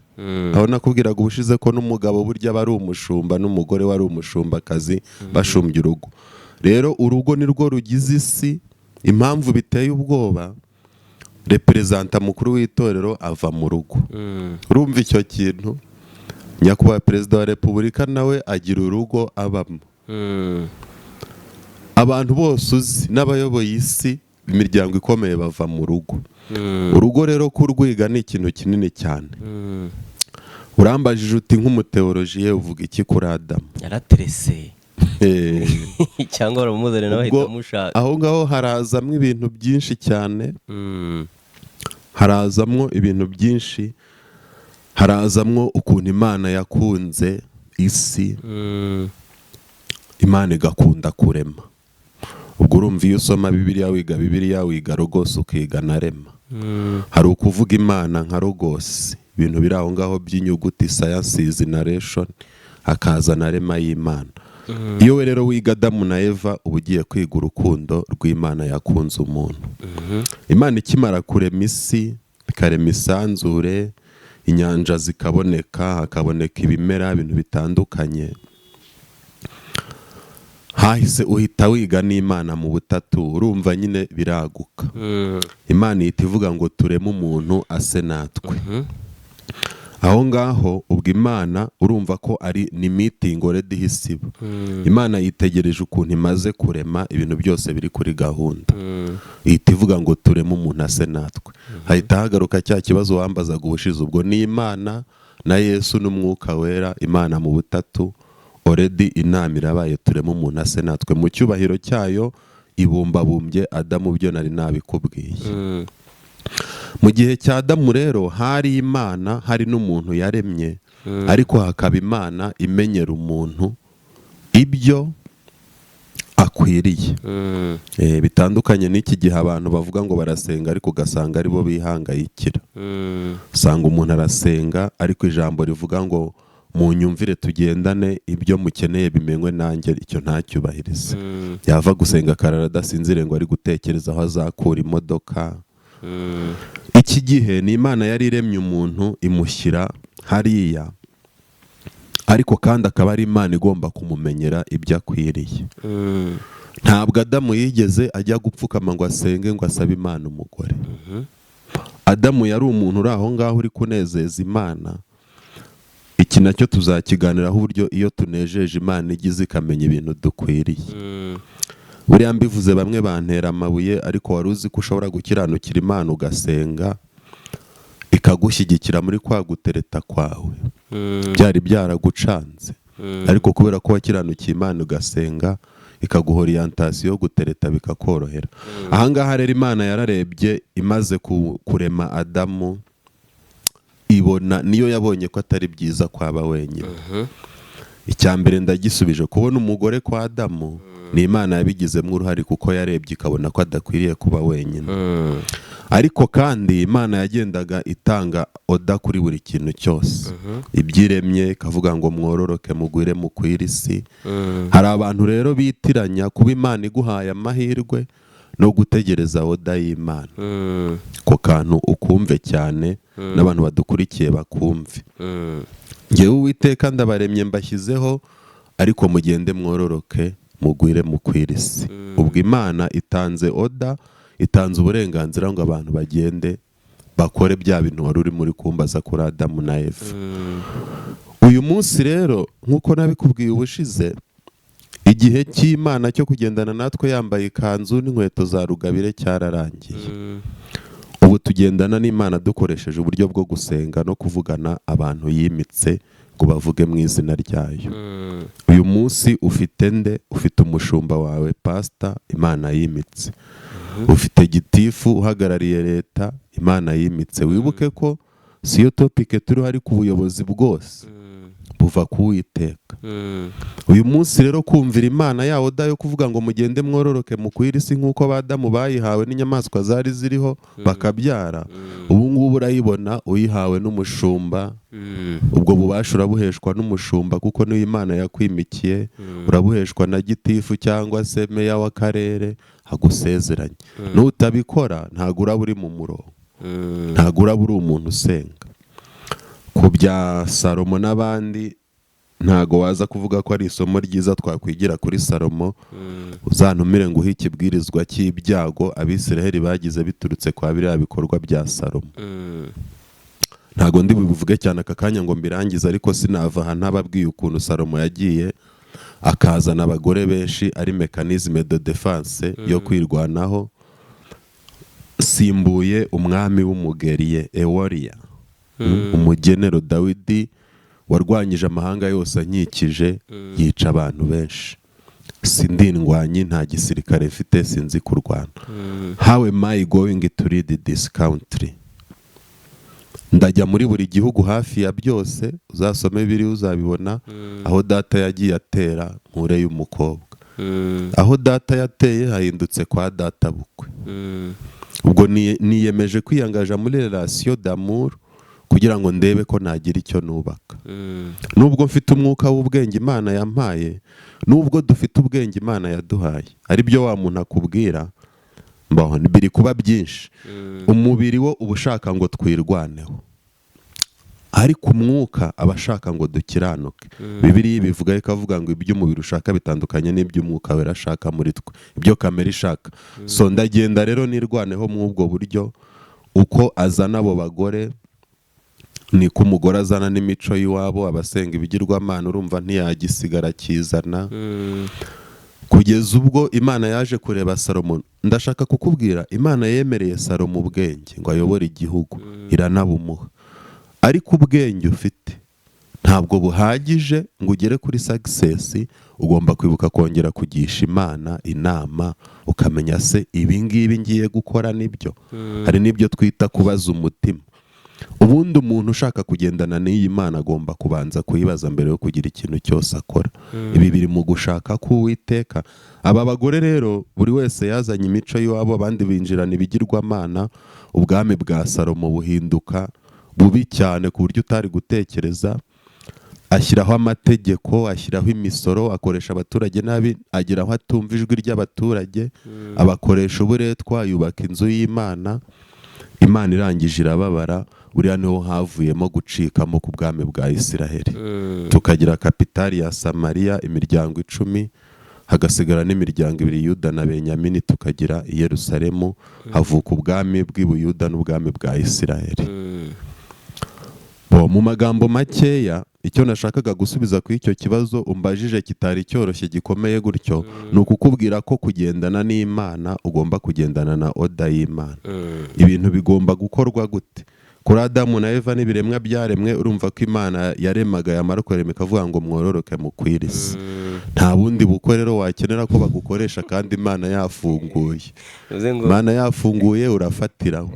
Speaker 1: Aho nakubwiraga ubushize ko n'umugabo burya aba ari umushumba, n'umugore we ari umushumbakazi, bashumbya urugo. Rero urugo ni rwo rugize isi. Impamvu biteye ubwoba, représentant mukuru w'itorero ava mu rugo. Urumva icyo kintu? Nyakubahwa Perezida wa Repubulika nawe agira urugo abamo. Abantu bose uzi n'abayoboye isi, imiryango ikomeye, bava mu rugo. Urugo rero kurwiga ni ikintu kinini cyane. Urambajije uti: "Nk'umuteolojiye uvuga iki kuri Adamu?"
Speaker 2: Yaraterese cyangwa baramuzanira nawe
Speaker 1: Ubwo
Speaker 2: ahita amushaka?
Speaker 1: aho ngaho harazamo ibintu byinshi cyane. Harazamwo ibintu byinshi, harazamwo ukuntu Imana yakunze isi, Imana igakunda kurema. Ubwo urumva iyo usoma Bibiliya, wiga Bibiliya, wiga Logos, ukiga na Rhema. Hari ukuvuga Imana nka Logos, ibintu biri aho ngaho by'inyuguti, sciences, narration, hakaza na Rhema y'Imana. Iyo we rero wiga Adamu na Eva, uba ugiye kwiga urukundo rw'Imana yakunze umuntu. Imana ikimara kurema isi, ikarema isanzure, inyanja zikaboneka, hakaboneka ibimera, ibintu bitandukanye, hahise uhita wiga n'Imana mu butatu. Urumva nyine biraguka. Imana ihita ivuga ngo tureme umuntu ase natwe. Aho ngaho ubwo Imana urumva ko ari ni meeting already ihise iba. Imana yitegereje ukuntu imaze kurema ibintu byose biri kuri gahunda, ihita ivuga ngo tureme umuntu ase natwe. Hahita hagaruka cya kibazo wambazaga ubushize. Ubwo ni Imana na Yesu n'Umwuka Wera, Imana mu butatu. Already inama irabaye, tureme umuntu ase natwe mu cyubahiro cyayo. Ibumbabumbye Adamu, byo nari nabikubwiye. Mu gihe cya Adamu rero hari Imana, hari n'umuntu yaremye, ariko hakaba Imana imenyera umuntu ibyo akwiriye. Bitandukanye n'iki gihe abantu bavuga ngo barasenga, ariko ugasanga aribo bihangayikira. Usanga umuntu arasenga, ariko ijambo rivuga ngo munyumvire tugendane, ibyo mukeneye bimenywe nanjye, icyo ntacyubahirize. Yava gusenga akarara adasinzire ngo ari gutekereza aho azakura imodoka. Iki gihe ni Imana yari iremye umuntu, imushyira hariya, ariko kandi akaba ari Imana igomba kumumenyera ibyo akwiriye. Ntabwo Adamu yigeze ajya gupfukama ngo asenge, ngo asabe Imana umugore. Adamu yari umuntu uri aho ngaho uri kunezeza Imana. Iki nacyo tuzakiganiraho, uburyo iyo tunejeje Imana igize ikamenya ibintu dukwiriye. Buriya mbivuze bamwe bantera amabuye, ariko wari uzi ko ushobora gukiranukira Imana, ugasenga, ikagushyigikira muri kwa gutereta kwawe? Byari byaragucanze, ariko kubera ko wakiranukiye Imana ugasenga, ikaguha orientation yo gutereta, bikakorohera. Ahangaha rero Imana yararebye, imaze kurema Adamu, ibona niyo yabonye ko atari byiza kwaba wenyine. Icya mbere ndagisubije: kubona umugore kwa Adamu ni Imana yabigizemo uruhare, kuko yarebye ikabona ko adakwiriye kuba wenyine. Ariko kandi Imana yagendaga itanga order kuri buri kintu cyose ibyiremye, ikavuga ngo mwororoke, mugwire, mukwire isi. Hari abantu rero bitiranya kuba Imana iguhaye amahirwe no gutegereza order y'Imana. Ako kantu ukumve cyane, n'abantu badukurikiye bakumve. Ngewe Uwiteka ndabaremye, mbashyizeho, ariko mugende mwororoke, mugwire, mukwire isi. Ubwo Imana itanze order, itanze uburenganzira ngo abantu bagende bakore bya bintu wari uri muri kumbaza kuri Adamu na Eva. Uyu munsi rero, nk'uko nabikubwiye ubushize, igihe cy'Imana cyo kugendana natwe yambaye ikanzu n'inkweto za rugabire cyararangiye. Ubu tugendana n'Imana dukoresheje uburyo bwo gusenga no kuvugana abantu yimitse ngo bavuge mu izina ryayo. Uyu munsi ufite nde? Ufite umushumba wawe, pasita, Imana yimitse. Ufite gitifu uhagarariye leta, Imana yimitse. Wibuke ko siyo topic turiho, ariko ubuyobozi bwose buva ku Uwiteka. Uyu munsi rero kumvira Imana ya order yo kuvuga ngo mugende mwororoke mukwire isi, nk'uko ba Adamu bayihawe n'inyamaswa zari ziriho bakabyara, ubu ngubu urayibona uyihawe n'umushumba. Ubwo bubasha urabuheshwa n'umushumba, kuko niyo Imana yakwimikiye. Urabuheshwa na gitifu cyangwa se meya w'akarere agusezeranye. Nutabikora ntabwo uraba uri mu murongo, ntabwo uraba uri umuntu usenga. Ku bya Salomo n'abandi, ntago waza kuvuga ko ari isomo ryiza twakwigira kuri Salomo. Uzantumire ngo uhe ikibwirizwa cy'ibyago Abisiraheli bagize biturutse kwa biriya bikorwa bya Salomo. Ntago ndi bubivuge cyane aka kanya ngo mbirangize, ariko sinava aha ntababwiye ukuntu Salomo yagiye akazana abagore benshi ari mécanisme de défense yo kwirwanaho. Simbuye umwami w'umugeriye eworiya, umugenero Dawidi warwanyije amahanga yose ankikije, yica abantu benshi. Sindi indwanyi, nta gisirikare mfite, sinzi kurwana. How am I going to lead this country? Ndajya muri buri gihugu hafi ya byose, uzasome biri uzabibona, aho data yagiye atera nkureyo umukobwa. Aho data yateye hahindutse kwa data bukwe. Ubwo niyemeje kwiyangaja muri relation d'amour. Kugira ngo ndebe ko nagira icyo nubaka, nubwo mfite umwuka w'ubwenge Imana yampaye, nubwo dufite ubwenge Imana yaduhaye, ari byo wa muntu akubwira. Mbaho biri kuba byinshi. Umubiri wo uba ushaka ngo twirwaneho, ariko umwuka aba ashaka ngo dukiranuke. Bibiliya ibivuga, ikavuga ngo ibyo umubiri ushaka bitandukanye n'iby'Umwuka Wera ashaka muri twe, ibyo kamere ishaka. So ndagenda rero nirwaneho muri ubwo buryo. Uko azana abo bagore, niko umugore azana n'imico y'iwabo, abasenga ibigirwamana. Urumva ntiyagisigara akizana, kugeza ubwo Imana yaje kureba Salomo. Ndashaka kukubwira, Imana yemereye Salomo ubwenge ngo ayobore igihugu, iranabumuha. Ariko ubwenge ufite ntabwo buhagije ngo ugere kuri success. Ugomba kwibuka kongera kugisha Imana inama, ukamenya se ibi ngibi ngiye gukora nibyo. Hari n'ibyo twita kubaza umutima. Ubundi umuntu ushaka kugendana n'iyi Mana agomba kubanza kuyibaza mbere yo kugira ikintu cyose akora. Ibi biri mu gushaka k'Uwiteka? Aba bagore rero, buri wese yazanye imico y'iwabo, abandi binjirana ibigirwamana. Ubwami bwa Salomo buhinduka bubi cyane ku buryo utari gutekereza. Ashyiraho amategeko, ashyiraho imisoro, akoresha abaturage nabi, agera aho atumva ijwi ry'abaturage, abakoresha uburetwa, yubaka inzu y'Imana. Imana irangije irababara. Buriya niho havuyemo gucikamo ku bwami bwa Isiraheli, tukagira capital ya Samariya, imiryango 10, hagasigara n'imiryango ibiri, Yuda na Benyamini, tukagira i Yerusalemu, havuka ubwami bw'i Buyuda n'ubwami bwa Isiraheli. Bo, mu magambo makeya, icyo nashakaga gusubiza kuri icyo kibazo umbajije kitari cyoroshye, gikomeye gutyo, ni ukukubwira ko kugendana n'Imana ugomba kugendana na order y'Imana. Ibintu bigomba gukorwa gute? Kuri Adamu na Eva n'ibiremwa byaremwe, urumva ko Imana yaremaga, yamara kurema ikavuga ngo mwororoke mukwire isi. Nta bundi bukwe rero wakenera ko bagukoresha kandi Imana yafunguye.
Speaker 2: Bivuze ngo
Speaker 1: Imana yafunguye, urafatiraho.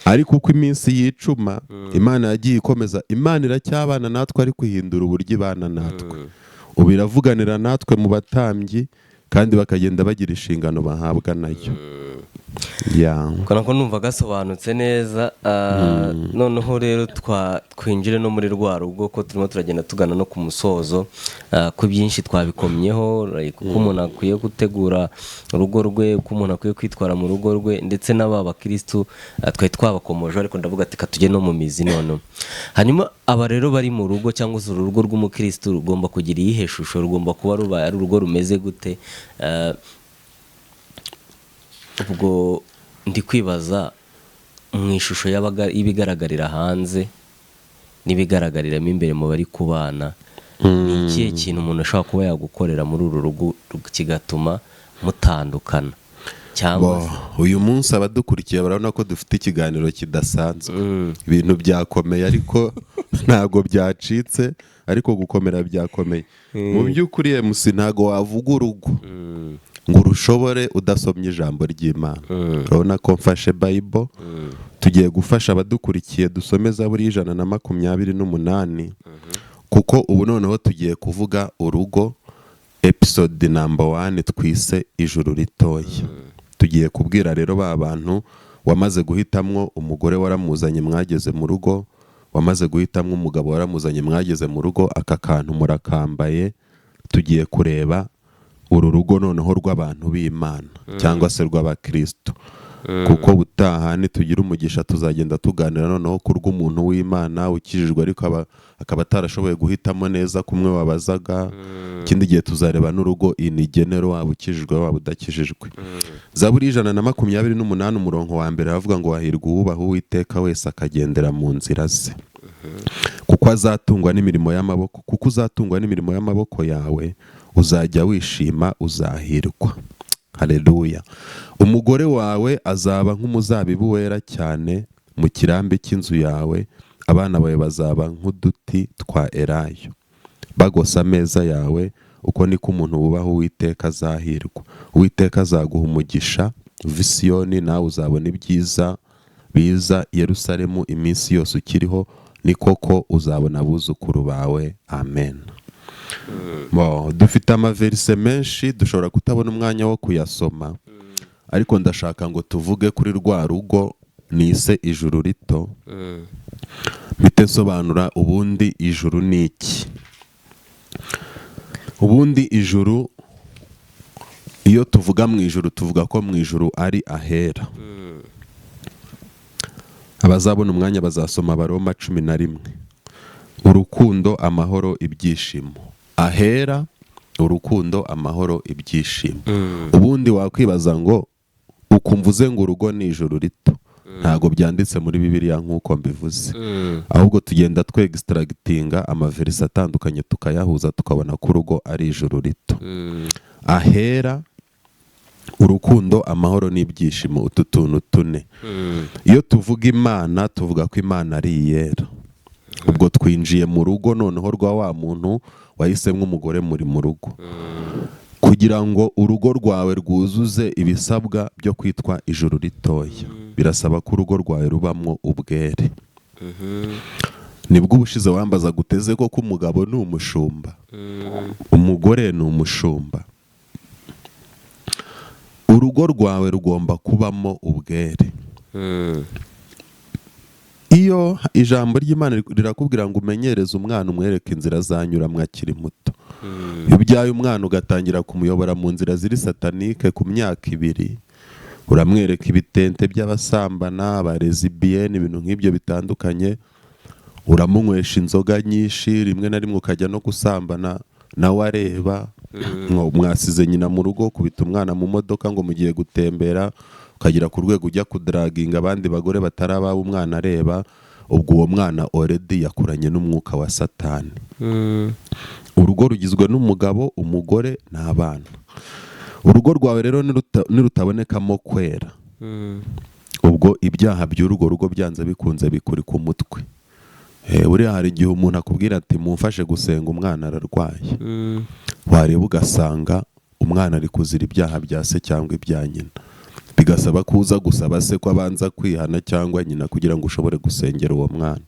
Speaker 1: Ariko uko iminsi yicuma, Imana yagiye ikomeza. Imana iracyabana natwe, ariko ihindura uburyo ibana natwe. Ubu iravuganira natwe mu batambyi, kandi bakagenda bagira inshingano bahabwa nayo ya.
Speaker 2: Ubwo nako numva gasobanutse neza. Noneho rero twinjire no muri rwa rugo, ko turimo turagenda tugana no ku musozo, ko byinshi twabikomyeho, like uko umuntu akwiye gutegura urugo rwe, uko umuntu akwiye kwitwara mu rugo rwe, ndetse n'aba bakirisitu twari twabakomoje, ariko ndavuga ati tujye no mu mizi noneho. Hanyuma aba rero bari mu rugo, cyangwa se urugo rw'umukirisitu rugomba kugira iyihe shusho? Rugomba kuba rubaye ari urugo rumeze gute? Ubwo ndi kwibaza mu ishusho y'ibigaragarira hanze n'ibigaragariramo imbere mu bari kubana, ni ikihe kintu umuntu ashobora kuba yagukorera muri uru rugo kigatuma mutandukana cyangwa se?
Speaker 1: Bo, uyu munsi abadukurikiye barabona ko dufite ikiganiro kidasanzwe. Ibintu byakomeye, ariko ntabwo byacitse, ariko gukomera byakomeye. Mu by'ukuri, MC, ntabwo wavuga urugo ngo urushobore udasomye ijambo ry'Imana. Urabona ko mfashe Bible. Tugiye gufasha abadukurikiye, dusome Zaburi y'128, kuko ubu noneho tugiye kuvuga urugo, episode number 1 twise "Ijuru Ritoya". Tugiye kubwira rero ba bantu wamaze guhitamwo umugore, waramuzanye, mwageze mu rugo, wamaze guhitamwo umugabo, waramuzanye, mwageze mu rugo, aka kantu murakambaye. Tugiye kureba uru rugo noneho rw'abantu b'Imana cyangwa se rw'abakristo, kuko butaha nitugira umugisha tuzagenda tuganira noneho ku rw'umuntu w'Imana ukijijwe, ariko akaba atarashoboye guhitamo neza kumwe wabazaga. Ikindi gihe tuzareba n'urugo in general, waba ukijijwe, waba udakijijwe. Zaburi y'128, umurongo wa mbere, aravuga ngo "Wahirwa uwubaha Uwiteka wese, akagendera mu nzira ze, kuko azatungwa n'imirimo y'amaboko, kuko uzatungwa n'imirimo y'amaboko yawe, uzajya wishima, uzahirwa." Haleluya! "Umugore wawe azaba nk'umuzabibu wera cyane mu kirambi cy'inzu yawe, abana bawe bazaba nk'uduti twa elayo bagose ameza yawe. Uko niko umuntu wubaha Uwiteka azahirwa. Uwiteka azaguha umugisha visiyoni, nawe uzabona ibyiza biza i Yerusalemu iminsi yose ukiriho. Ni koko, uzabona abuzukuru bawe. Amen." Bo, dufite amaverise menshi, dushobora kutabona umwanya wo kuyasoma, ariko ndashaka ngo tuvuge kuri rwa rugo. Nise ijuru rito. Mpite nsobanura ubundi ijuru ni iki. Ubundi ijuru, iyo tuvuga mu ijuru, tuvuga ko mu ijuru ari ahera. Abazabona umwanya bazasoma Abaroma 11. Urukundo, amahoro, ibyishimo. Ahera, urukundo, amahoro, ibyishimo. Ubundi wakwibaza ngo ukumva uze ngo urugo ni ijuru rito. Ntabwo byanditse muri Bibiliya nk'uko mbivuze, ahubwo tugenda twextractinga amaverisi atandukanye, tukayahuza, tukabona ko urugo ari ijuru rito. Ahera, urukundo, amahoro n'ibyishimo, utu tuntu tune. Iyo tuvuga Imana, tuvuga ko Imana ari iyera. Ubwo twinjiye mu rugo noneho rwa wa muntu wahisemo umugore muri mu rugo. Kugira ngo urugo rwawe rwuzuze ibisabwa byo kwitwa ijuru ritoya, birasaba ko urugo rwawe rubamo ubwere. Nibwo ubushize wambaza guteze ko umugabo ni umushumba, umugore ni umushumba. Urugo rwawe rugomba kubamo ubwere. Iyo ijambo ry'Imana rirakubwira ngo umenyereze umwana, umwereke inzira azanyuramo akiri muto. Iyo ubyaye umwana ugatangira kumuyobora mu nzira ziri satanique ku myaka 2, uramwereka ibitente by'abasambana, abalesbiennes, ibintu nk'ibyo bitandukanye, uramunywesha inzoga nyinshi, rimwe na rimwe ukajya no gusambana nawe areba, mwasize nyina mu rugo, kubita umwana mu modoka ngo mugiye gutembera, ukagera ku rwego ujya kudruginga abandi bagore batari abawe umwana areba, ubwo uwo mwana already yakuranye n'umwuka wa Satani. Urugo rugizwe n'umugabo, umugore n'abana. Urugo rwawe rero nirutabonekamo kwera, ubwo ibyaha by'urwo rugo byanze bikunze bikuri ku mutwe. Buriya hari igihe umuntu akubwira ati: "Mumfashe gusenga, umwana ararwaye." Wareba ugasanga umwana ari kuzira ibyaha bya se cyangwa ibya nyina, bigasaba ko uza gusaba se ko abanza kwihana cyangwa nyina kugira ngo ushobore gusengera uwo mwana.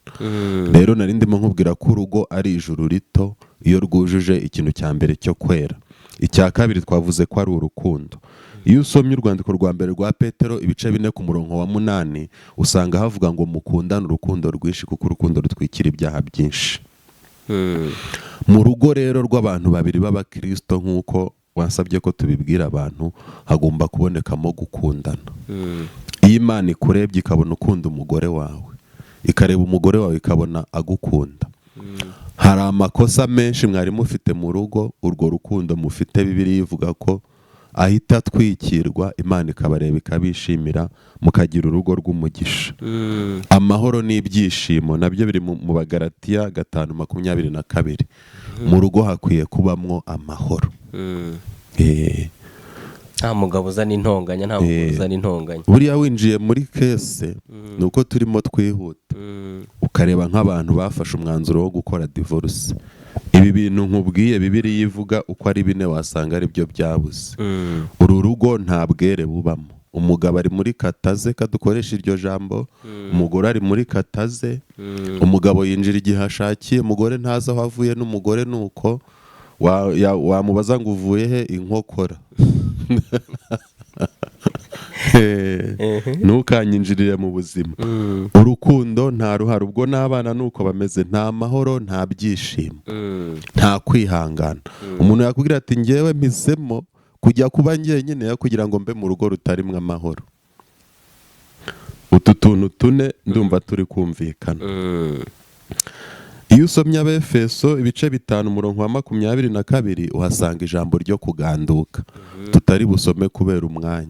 Speaker 1: Rero nari ndimo nkubwira ko urugo ari ijuru rito iyo rwujuje ikintu cya mbere cyo kwera. Icya kabiri twavuze ko ari urukundo. Iyo usomye urwandiko rwa mbere rwa Petero, ibice 4 ku murongo wa 8, usanga havuga ngo mukundane urukundo rwinshi, kuko urukundo rutwikira ibyaha byinshi. Mu rugo rero rw'abantu babiri b'abakirisito, nk'uko wasabye ko tubibwira abantu, hagomba kubonekamo gukundana. Iyo Imana ikurebye ikabona ukunda umugore wawe, ikareba umugore wawe ikabona agukunda, hari amakosa menshi mwari mufite mu rugo, urwo rukundo mufite, Bibiliya ivuga ko ahita atwikirwa, Imana ikabareba ikabishimira, mukagira urugo rw'umugisha. Amahoro n'ibyishimo nabyo biri mu Bagaratiya 5:22. Mu rugo hakwiye kubamwo amahoro.
Speaker 2: Nta mugabo uzana intonganya, nta mugore uzana intonganya.
Speaker 1: Buriya winjiye muri case, ni uko turimo twihuta, ukareba nk'abantu bafashe umwanzuro wo gukora divorce, ibi bintu nkubwiye Bibiliya ivuga uko ari bine, wasanga ari byo byabuze. Uru rugo nta bwere bubamo. Umugabo ari muri kataze, kadukoresha iryo jambo, umugore ari muri kataze. Umugabo yinjira igihe ashakiye, umugore ntazi aho avuye, n'umugore ni uko. Wamubaza ngo uvuye he? Inkokora. Ntukanyinjirire mu buzima. Urukundo nta ruhare. Ubwo n'abana ni uko bameze. Nta mahoro, nta byishimo, nta kwihangana. Umuntu yakubwira ati: "Ngewe mpisemo kujya kuba njyenyine kugira ngo mbe mu rugo rutarimo amahoro." Utu tuntu tune ndumva turi kumvikana. Iyo usomye Abefeso ibice 5 umurongo wa 22, uhasanga ijambo ryo kuganduka tutari busome kubera umwanya.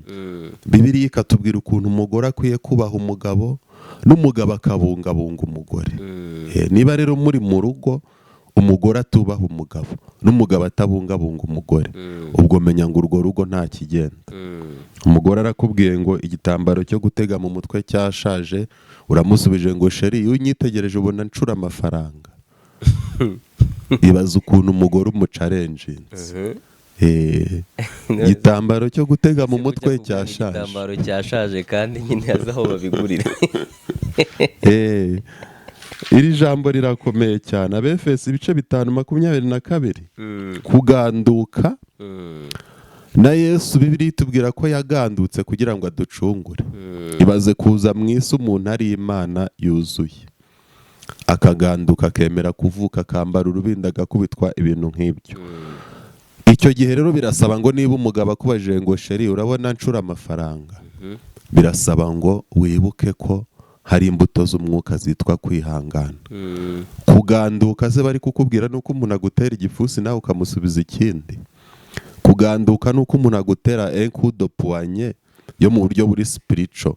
Speaker 1: Bibiliya ikatubwira ukuntu umugore akwiye kubaha umugabo, n'umugabo akabungabunga umugore. Niba rero muri mu rugo umugore atubaha umugabo n'umugabo atabungabunga umugore, ubwo menya ngo urwo rugo nta kigenda. Umugore arakubwiye ngo igitambaro cyo gutega mu mutwe cyashaje, uramusubije ngo: "Chéri, iyo unyitegereje ubona ncura amafaranga?" Ibaza ukuntu umugore umuchallenginze. Igitambaro cyo gutega mu mutwe cyashaje.
Speaker 2: Igitambaro cyashaje, kandi nyine azi aho babigurira.
Speaker 1: Iri jambo rirakomeye cyane. Abefesi ibice 5:22. Kuganduka. Na Yesu, Bibiliya itubwira ko yagandutse kugira ngo aducungure. Ibaze kuza mu isi umuntu ari Imana yuzuye, akaganduka, akemera kuvuka, akambara urubindi, agakubitwa, ibintu nk'ibyo. Icyo gihe rero birasaba ngo niba umugabo akubajije ngo: "Chéri, urabona ncura amafaranga?" Birasaba ngo wibuke ko hari imbuto z'umwuka zitwa kwihangana. Kuganduka se bari kukubwira ni uko umuntu agutera igipfunsi nawe ukamusubiza ikindi? Kuganduka ni uko umuntu agutera un coup de poing yo mu buryo buri spiritual,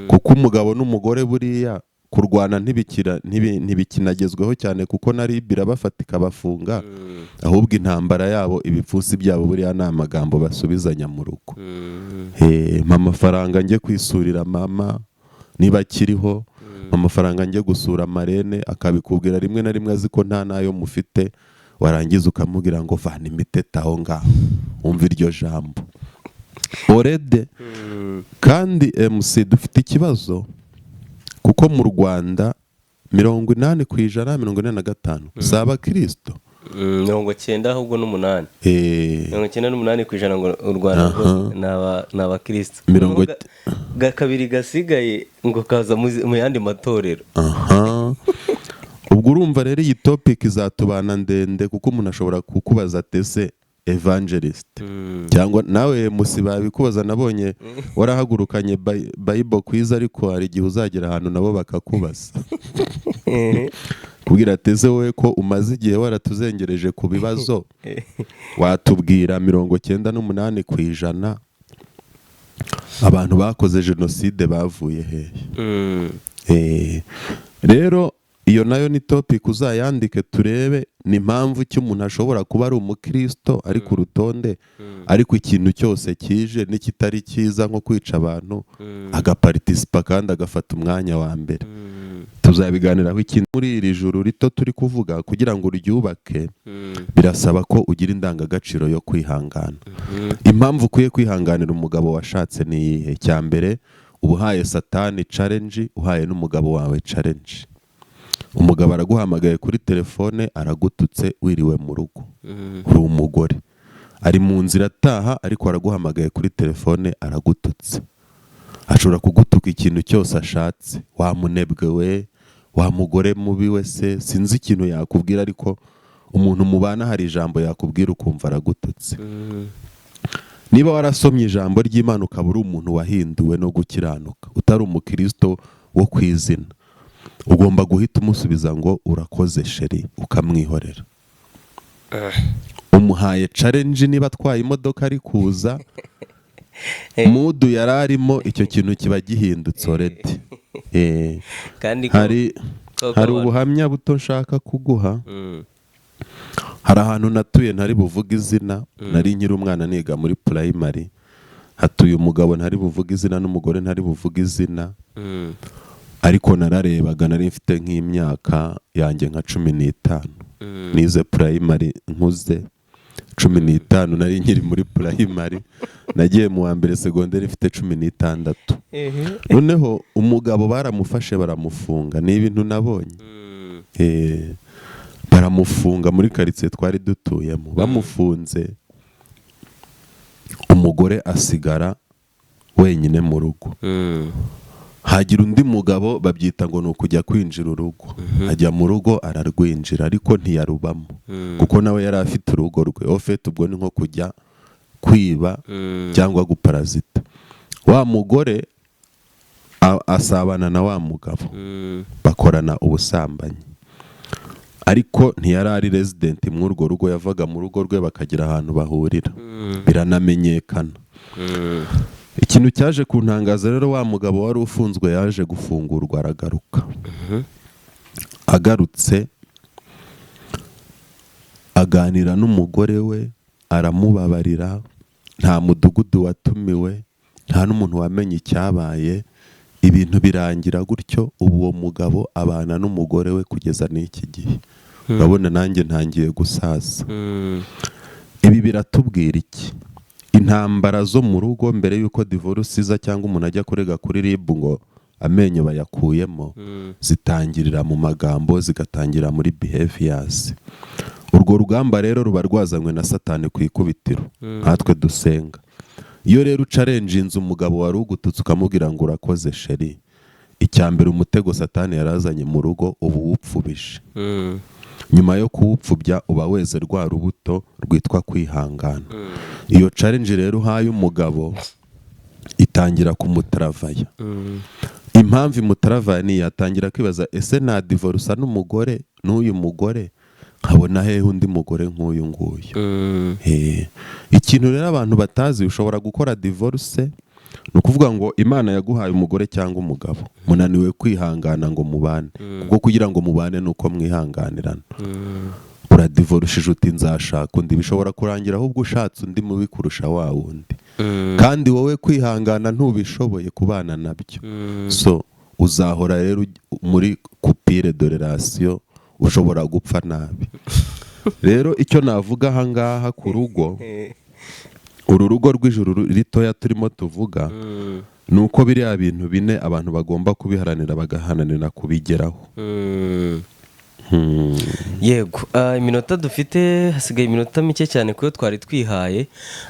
Speaker 1: kuko umugabo n'umugore buriya kurwana ntibikinagezweho cyane, kuko na RIB irabafata ikabafunga. Ahubwo intambara yabo, ibipfunsi byabo buriya ni amagambo basubizanya mu rugo. "Mpa amafaranga njye kwisurira mama niba akiriho, mpa amafaranga njye gusura marraine." Akabikubwira rimwe na rimwe azi ko nta n'ayo mufite, warangiza ukamubwira ngo: "Vana imiteta aho ngaho." Wumva iryo jambo orede. Kandi MC, dufite ikibazo, kuko mu Rwanda 80%, 85 si abakristo.
Speaker 2: 98 ahubwo. 98% ngo u Rwanda rwose ni abakristo. Kabiri gasigaye ngo kaza mu yandi matorero.
Speaker 1: Aha, ubwo urumva rero iyi topic izatubana ndende, kuko umuntu ashobora kukubaza ati: "Ese evangelist?" Cyangwa nawe musi babikubaza. Nabonye warahagurukanye Bible quiz, ariko hari igihe uzagera ahantu nabo bakakubaza, kubwira ati: "Ese wowe ko umaze igihe waratuzengereje ku bibazo, watubwira 98% abantu bakoze jenoside bavuye hehe?" Rero iyo nayo ni topic, uzayandike turebe ni impamvu ki umuntu ashobora kuba ari umukristo ari ku rutonde, ariko ikintu cyose kije n'ikitari cyiza nko kwica abantu agaparticipa kandi agafata umwanya wa mbere. Tuzabiganiraho. Ikindi, muri iri juru rito turi kuvuga, kugira ngo uryubake birasaba ko ugira indangagaciro yo kwihangana. Impamvu ukwiye kwihanganira umugabo washatse ni iyihe? Cya mbere, uba uhaye Satani challenge, uhaye n'umugabo wawe challenge. Umugabo araguhamagaye kuri telefone, aragututse, wiriwe mu rugo, uri umugore, ari mu nzira ataha, ariko araguhamagaye kuri telefone, aragututse. Ashobora kugutuka ikintu cyose ashatse: "Wa munebwe we, wa mugore mubi we." Se sinzi ikintu yakubwira, ariko umuntu mubana hari ijambo yakubwira ukumva aragututse. Niba warasomye ijambo ry'Imana, ukaba uri umuntu wahinduwe no gukiranuka, utari umukristo wo ku izina, ugomba guhita umusubiza ngo: "Urakoze chéri," ukamwihorera. Umuhaye challenge. Niba atwaye imodoka ari kuza, mood yari arimo, icyo kintu kiba gihindutse already.
Speaker 2: Kandi
Speaker 1: Hari hari ubuhamya buto nshaka kuguha. Hari ahantu natuye ntari buvuge izina, nari nkiri umwana niga muri primary. Hatuye umugabo ntari buvuge izina n'umugore ntari buvuge izina, ariko nararebaga, nari mfite nk'imyaka yanjye nka 15. Nize primary nkuze, 15 nari nkiri muri primary. Nagiye mu wa mbere segonderi mfite 16. Noneho umugabo baramufashe baramufunga, ni ibintu nabonye. Baramufunga muri karitsiye twari dutuyemo. Bamufunze, umugore asigara wenyine mu rugo. Hagira undi mugabo, babyita ngo ni ukujya kwinjira urugo, ajya mu rugo ararwinjira, ariko ntiyarubamo, kuko nawe yari afite urugo rwe. Au fait, ubwo ni nko kujya kwiba cyangwa guparazita. Wa mugore asabana na wa mugabo, bakorana ubusambanyi, ariko ntiyari ari resident muri urwo rugo. Yavaga mu rugo rwe bakagira ahantu bahurira, biranamenyekana. Ikintu cyaje kuntangaza rero, wa mugabo wari ufunzwe yaje gufungurwa, aragaruka. Agarutse aganira n'umugore we, aramubabarira. Nta mudugudu watumiwe, nta n'umuntu wamenye icyabaye. Ibintu birangira gutyo. Ubu uwo mugabo abana n'umugore we kugeza n'iki gihe. Urabona nanjye ntangiye gusaza. Ibi biratubwira iki? Intambara zo mu rugo, mbere y'uko divorce iza cyangwa umuntu ajya kurega kuri RIB ngo amenyo bayakuyemo, zitangirira mu magambo, zigatangira muri behaviors. Urwo rugamba rero ruba rwazanywe na Satani ku ikubitiro. Natwe dusenga, iyo rero uchallenginze umugabo wari ugututse, ukamubwira ngo "Urakoze chéri", icya mbere, umutego Satani yarazanye mu rugo uba uwupfubije. Nyuma yo kuwupfubya, uba weze rwa rubuto rwitwa kwihangana. Iyo challenge rero uhaye umugabo itangira kumutravailla. Impamvu imutravailla ni yatangira kwibaza: "Ese nadivorusa n'umugore n'uyu mugore, nkabona hehe undi mugore nk'uyu nguyu?" Ikintu rero abantu batazi, ushobora gukora divorce, ni ukuvuga ngo Imana yaguhaye umugore cyangwa umugabo, munaniwe kwihangana ngo mubane, kuko kugira ngo mubane ni uko mwihanganirana. Uradivorushije, uti "Nzashaka undi." Bishobora kurangira ahubwo ushatse undi mubi kurusha wa wundi, kandi wowe kwihangana ntubishoboye kubana nabyo. So uzahora rero muri coupure de relation, ushobora gupfa nabi. Rero icyo navuga ahangaha ku rugo, uru rugo rw'ijuru ritoya turimo tuvuga, ni uko biriya bintu bine abantu bagomba kubiharanira, bagaharanira kubigeraho.
Speaker 2: Yego, iminota dufite, hasigaye iminota mike cyane kuyo twari twihaye,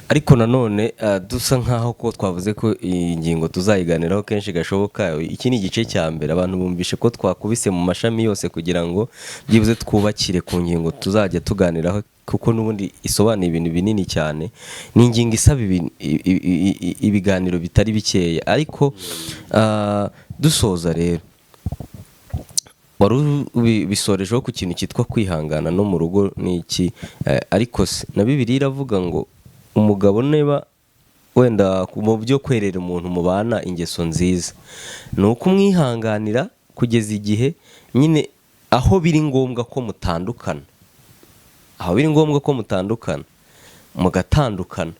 Speaker 2: ariko nanone dusa nkaho ko twavuze ko iyi ngingo tuzayiganiraho kenshi gashoboka. Iki ni igice cya mbere. Abantu bumvishe ko twakubise mu mashami yose kugira ngo byibuze twubakire ku ngingo tuzajya tuganiraho, kuko n'ubundi isobanuye ibintu binini cyane. Ni ingingo isaba ibiganiro bitari bikeya. Ariko dusoza rero, wari ubisorejeho ku kintu cyitwa kwihangana no mu rugo ni iki, ariko se na Bibiliya iravuga ngo umugabo, niba wenda mu byo kwerera umuntu mubana ingeso nziza, ni uko umwihanganira kugeza igihe nyine aho biri ngombwa ko mutandukana, aho biri ngombwa ko mutandukana mugatandukana.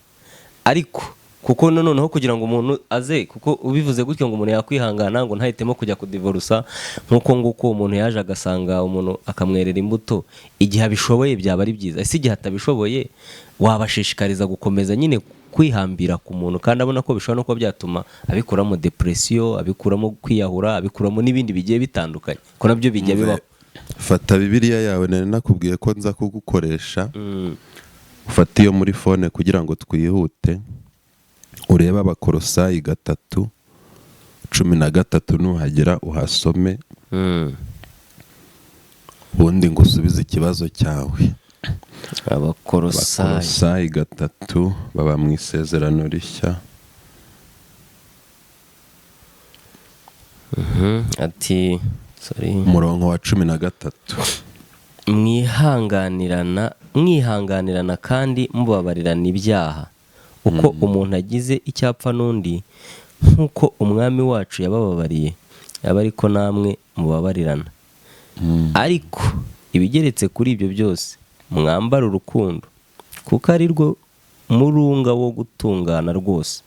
Speaker 2: Ariko kuko noneho kugira ngo umuntu aze, kuko ubivuze gutyo ngo umuntu yakwihangana ngo ntahitemo kujya kudivorusa, nk'uko nguko umuntu yaje agasanga umuntu akamwerera imbuto, igihe abishoboye byaba ari byiza. Ese igihe atabishoboye, wabashishikariza gukomeza nyine kwihambira ku muntu, kandi abona ko bishobora no kuba byatuma abikuramo depression, abikuramo kwiyahura, abikuramo n'ibindi bigiye bitandukanye, ko nabyo bijya bibaho?
Speaker 1: Fata Bibiliya yawe, nari nakubwiye ko nza kugukoresha. Ufate iyo muri phone kugira ngo twihute, urebe Abakorosayi 3:13. Nuhagera uhasome, ubundi ngo usubize ikibazo cyawe.
Speaker 2: Abakorosayi.
Speaker 1: Abakorosayi 3, baba mu Isezerano Rishya.
Speaker 2: Ati sorry.
Speaker 1: Umurongo wa 13.
Speaker 2: Mwihanganirana, mwihanganirana kandi mubabarirana ibyaha, uko umuntu agize icyapfa n'undi, nk'uko Umwami wacu yabababariye, aba ariko namwe mubabarirana. Ariko ibigeretse kuri ibyo byose, mwambare urukundo, kuko ari rwo murunga wo gutungana rwose.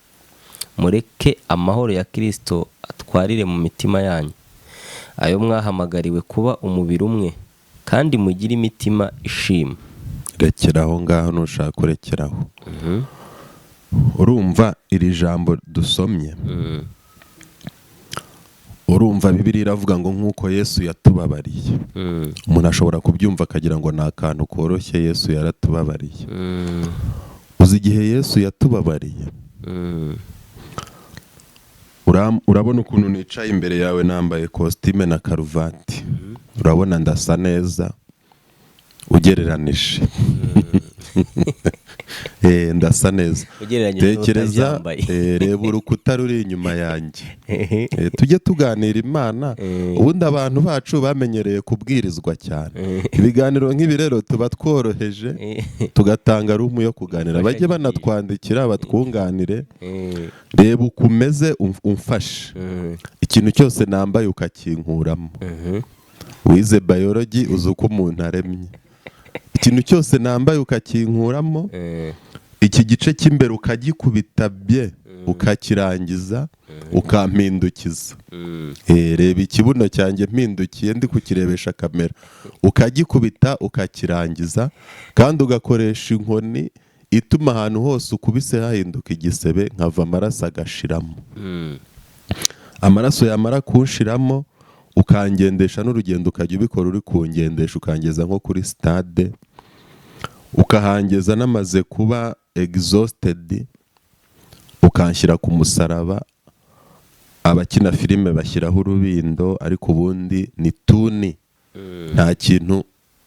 Speaker 2: Mureke amahoro ya Kirisito atwarire mu mitima yanyu, ayo mwahamagariwe kuba umubiri umwe, kandi mugire imitima ishima.
Speaker 1: Rekera aho ngaho nushaka urekeraho. Urumva iri jambo dusomye, urumva Bibiliya iravuga ngo nk'uko Yesu yatubabariye. Umuntu ashobora kubyumva akagira ngo ni akantu koroshye, Yesu yaratubabariye. Uzi igihe Yesu yatubabariye? Urabona ukuntu nicaye imbere yawe, nambaye kositime na karuvati, urabona ndasa neza ugereranije. Ndasa neza.
Speaker 2: Ugereranyije
Speaker 1: Tekereza,
Speaker 2: n'utabyambaye.
Speaker 1: Reba urukuta ruri inyuma yanjye. Tujye tuganira Imana. Ubundi abantu bacu bamenyereye kubwirizwa cyane. Ibiganiro nk'ibi rero tuba tworoheje, tugatanga room yo kuganira, bajye banatwandikira batwunganire. Reba uko umeze, umfashe, ikintu cyose nambaye ukakinkuramo. Wize biology, uzi uko umuntu aremye. Ikintu cyose nambaye ukakinkuramo, iki gice cy'imbere ukagikubita bye, ukakirangiza, ukampindukiza. Reba ikibuno cyanjye mpindukiye ndi kukirebesha kamera, ukagikubita ukakirangiza, kandi ugakoresha inkoni ituma ahantu hose ukubise hahinduka igisebe, nkava amaraso agashiramo. Amaraso yamara kunshiramo, ukangendesha n'urugendo, ukajya ubikora uri kungendesha, ukangeza nko kuri stade. Ukahangeza namaze kuba exhausted, ukanshyira ku musaraba. Abakina filime bashyiraho urubindo, ariko ubundi ni tuni, nta kintu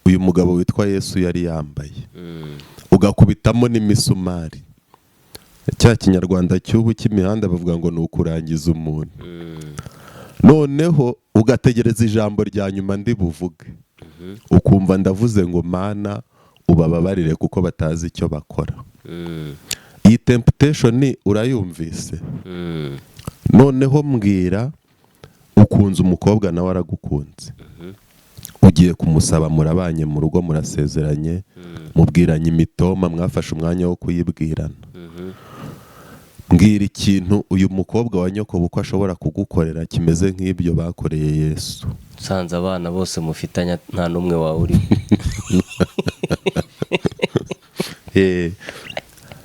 Speaker 1: uyu mugabo witwa Yesu yari yambaye. Ugakubitamo n'imisumari. Cya Kinyarwanda cy'ubu cy'imihanda bavuga ngo ni ukurangiza umuntu. Noneho ugategereza ijambo rya nyuma ndi buvuge, ukumva ndavuze ngo: "Mana, ubababarire kuko batazi icyo bakora." Iyi temptation urayumvise? Noneho mbwira, ukunze umukobwa, nawe aragukunze, ugiye kumusaba, murabanye mu rugo, murasezeranye, mubwiranye imitoma, mwafashe umwanya wo kuyibwirana. Mbwira ikintu uyu mukobwa wa nyoko bukwe ashobora kugukorera kimeze nk'ibyo bakoreye Yesu.
Speaker 2: Usanze abana bose mufitanye nta n'umwe wawe urimo.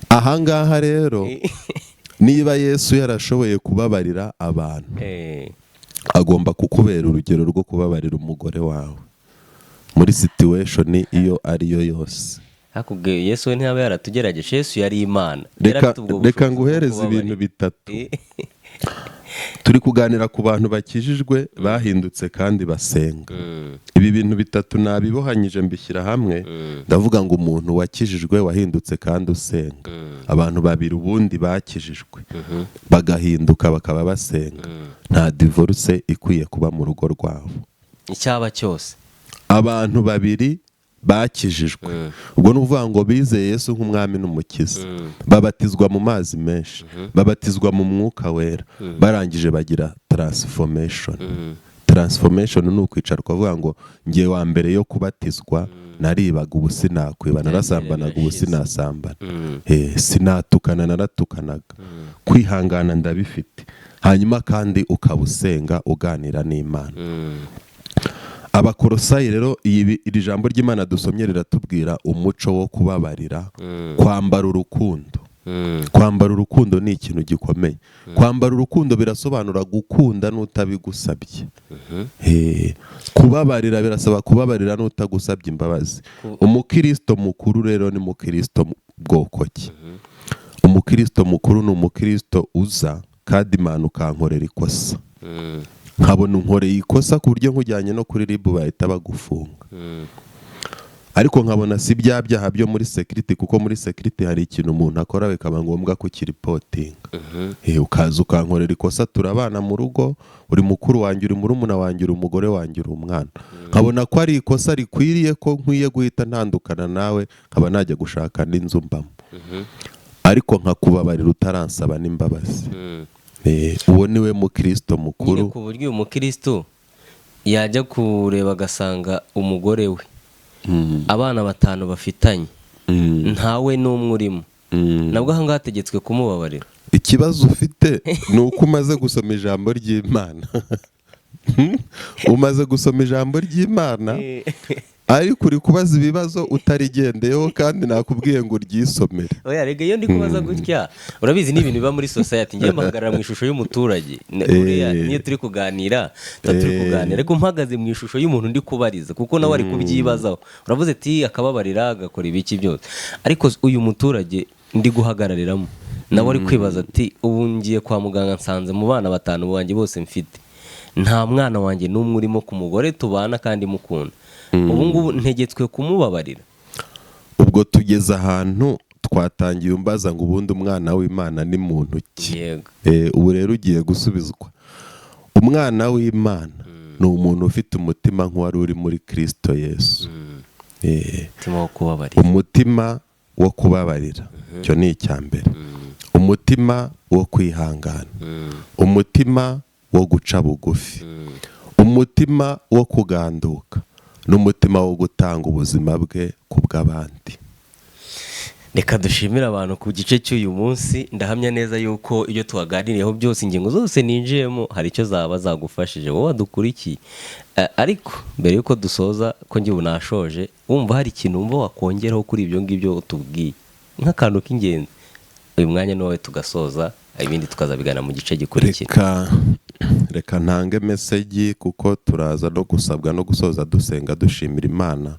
Speaker 1: Ahangaha rero, niba Yesu yarashoboye kubabarira abantu, agomba kukubera urugero rwo kubabarira umugore wawe muri situation iyo ari yo yose.
Speaker 2: Hakubwiye Yesu we ntiyaba yaratugerageje? Yesu yari Imana. Yari
Speaker 1: Reka
Speaker 2: afite ubwo
Speaker 1: reka
Speaker 2: bushobozi bwo
Speaker 1: nguhereze
Speaker 2: kubabarira.
Speaker 1: ibintu bitatu. Turi kuganira ku bantu bakijijwe, bahindutse kandi basenga. Ibi bintu bitatu nabibohanyije, mbishyira hamwe, ndavuga ngo umuntu wakijijwe, wahindutse kandi usenga. Abantu babiri ubundi bakijijwe, bagahinduka, bakaba basenga, nta divorce ikwiye kuba mu rugo rwabo.
Speaker 2: Icyaba cyose.
Speaker 1: Abantu babiri bakijijwe, ubwo ni ukuvuga ngo bizeye Yesu nk'umwami n'umukiza, babatizwa mu mazi menshi, babatizwa mu Mwuka Wera, barangije bagira transformation. Transformation ni ukwicara ukavuga ngo: "Ngiye wa mbere yo kubatizwa naribaga, ubu sinakwiba, narasambanaga, ubu sinasambana, sinatukana, naratukanaga, kwihangana ndabifite." Hanyuma kandi ukaba usenga, uganira n'Imana. Abakorosayi rero, iri jambo ry'Imana dusomye riratubwira umuco wo kubabarira, kwambara urukundo. Kwambara urukundo ni ikintu gikomeye. Kwambara urukundo birasobanura gukunda n'utabigusabye. Kubabarira birasaba kubabarira n'utagusabye imbabazi. Umukristo mukuru rero ni mukristo bwoko ki? Umukristo mukuru ni umukristo uza kandi Imana ukankorera ikosa, nkabona unkoreye ikosa ku buryo nkujyanye no kuri RIB bahita bagufunga, ariko nkabona si bya byaha byo muri security, kuko muri security hari ikintu umuntu akora bikaba ngombwa kukireportinga. Ukaza ukankorera ikosa, turabana mu rugo, uri mukuru wanjye, uri murumuna wanjye, uri umugore wanjye, uri umwana, nkabona ko ari ikosa rikwiriye ko nkwiye guhita ntandukana nawe, nkaba najya gushaka n'inzu mbamo, ariko nkakubabarira utaransaba n'imbabazi. Uwo ni we mukristo
Speaker 2: Nyine
Speaker 1: mukuru.
Speaker 2: ku buryo uyu mukristo yajya kureba agasanga umugore we, abana batanu bafitanye, ntawe n'umwe urimo, nabwo ahangaha hategetswe kumubabarira.
Speaker 1: Ikibazo ufite ni uko umaze gusoma ijambo ry'Imana, umaze gusoma ijambo ry'Imana, ariko uri kubaza ibibazo utarigendeyeho, kandi nakubwiye ngo uryisomere.
Speaker 2: Oya rega, iyo ndi kubaza gutya, urabizi ni ibintu biba muri society. Ngiye mpagarara mu ishusho y'umuturage. Buriya niyo turi kuganira, tuba turi kuganira, ariko mpagaze mu ishusho y'umuntu ndi kubariza, kuko nawe ari kubyibazaho. Uravuze ati akababarira, agakora ibiki byose, ariko uyu muturage ndi guhagarariramo nawe ari kwibaza ati: "Ubu ngiye kwa muganga, nsanze mu bana batanu banjye bose mfite, nta mwana wanjye n'umwe urimo ku mugore tubana kandi mukunda. Ubu ngubu ntegetswe kumubabarira?"
Speaker 1: Ubwo tugeze ahantu twatangiye umbaza ngo ubundi umwana w'Imana ni muntu ki?
Speaker 2: Yego.
Speaker 1: Ubu rero ugiye gusubizwa. Umwana w'Imana ni umuntu ufite umutima nk'uwari uri muri Kirisito Yesu.
Speaker 2: Umutima wo kubabarira.
Speaker 1: Umutima wo kubabarira, icyo ni icya mbere. Umutima wo kwihangana, umutima wo guca bugufi, umutima wo kuganduka, n'umutima wo gutanga ubuzima bwe ku bw'abandi.
Speaker 2: Reka dushimire abantu ku gice cy'uyu munsi. Ndahamya neza yuko ibyo tuhaganiriyeho byose, ingingo zose ninjiyemo, hari icyo zaba zagufashije wowe wadukurikiye. Ariko mbere yuko dusoza, ko njye ubu nashoje, wumva hari ikintu wumva wakongeraho kuri ibyo ngibyo utubwiye nk'akantu k'ingenzi, uyu mwanya ni wowe, tugasoza, ibindi tukazabigana mu gice gikurikira.
Speaker 1: Reka ntange message, kuko turaza no gusabwa no gusoza dusenga, dushimira Imana.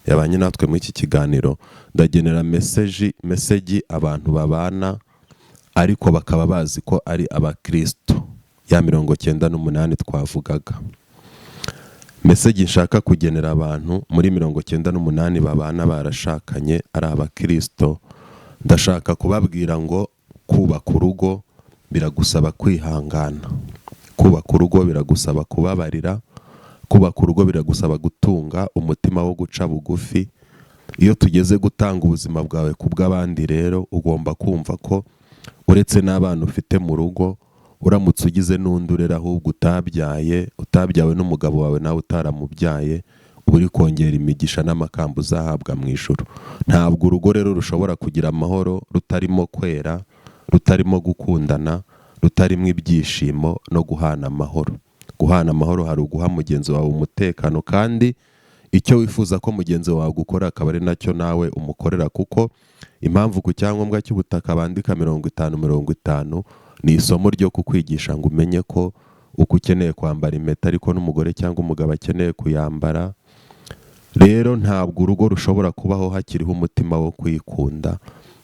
Speaker 1: yabanye natwe muri iki kiganiro. Ndagenera message abantu babana ariko bakaba bazi ko ari abakristo, ya 98 twavugaga. Message nshaka kugenera abantu muri 98 babana barashakanye ari abakristo, ndashaka kubabwira ngo kubaka urugo biragusaba kwihangana, kubaka urugo biragusaba kubabarira, kubaka urugo biragusaba gutunga umutima wo guca bugufi. Iyo tugeze gutanga ubuzima bwawe ku bw'abandi rero, ugomba kumva ko uretse n'abana ufite mu rugo, uramutse ugize n'undi urera ahubwo utabyaye, utabyawe n'umugabo wawe nawe utaramubyaye, uba uri kongera imigisha n'amakamba uzahabwa mu ijuru. Ntabwo urugo rero rushobora kugira amahoro rutarimo kwera, rutarimo gukundana, rutarimo ibyishimo no guhana amahoro. Guhana amahoro, hari uguha mugenzi wawe umutekano, kandi icyo wifuza ko mugenzi wawe agukora akaba ari nacyo nawe umukorera. Kuko impamvu ku cyangombwa cy'ubutaka bandika 50-50 ni isomo ryo kukwigisha ngo umenye ko uko ukeneye kwambara impeta ariko n'umugore cyangwa umugabo akeneye kuyambara. Rero ntabwo urugo rushobora kubaho hakiriho umutima wo kwikunda.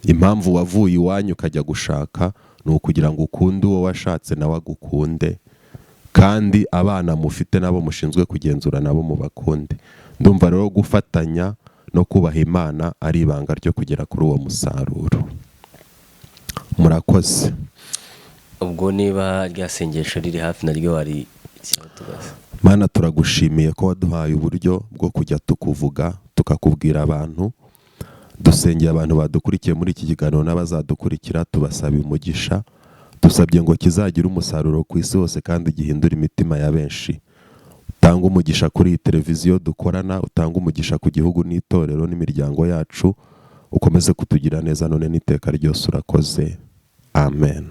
Speaker 1: Impamvu wavuye iwanyu ukajya gushaka ni ukugira ngo ukunde uwo washatse nawe agukunde, kandi abana mufite nabo mushinzwe kugenzura nabo mubakunde. Ndumva rero gufatanya no kubaha Imana ari ibanga ryo kugera kuri uwo musaruro. Murakoze.
Speaker 2: Ubwo niba rya sengesho riri hafi naryo wari tugasa.
Speaker 1: Mana, turagushimiye ko waduhaye uburyo bwo kujya tukuvuga, tukakubwira abantu. Dusengeye abantu badukurikiye muri iki kiganiro n'abazadukurikira, tubasaba umugisha. Dusabye ngo kizagire umusaruro ku isi hose kandi gihindure imitima ya benshi. Utange umugisha kuri iyi televiziyo dukorana, utange umugisha ku gihugu n'itorero n'imiryango yacu, ukomeze kutugira neza none n'iteka ryose. Urakoze, amen.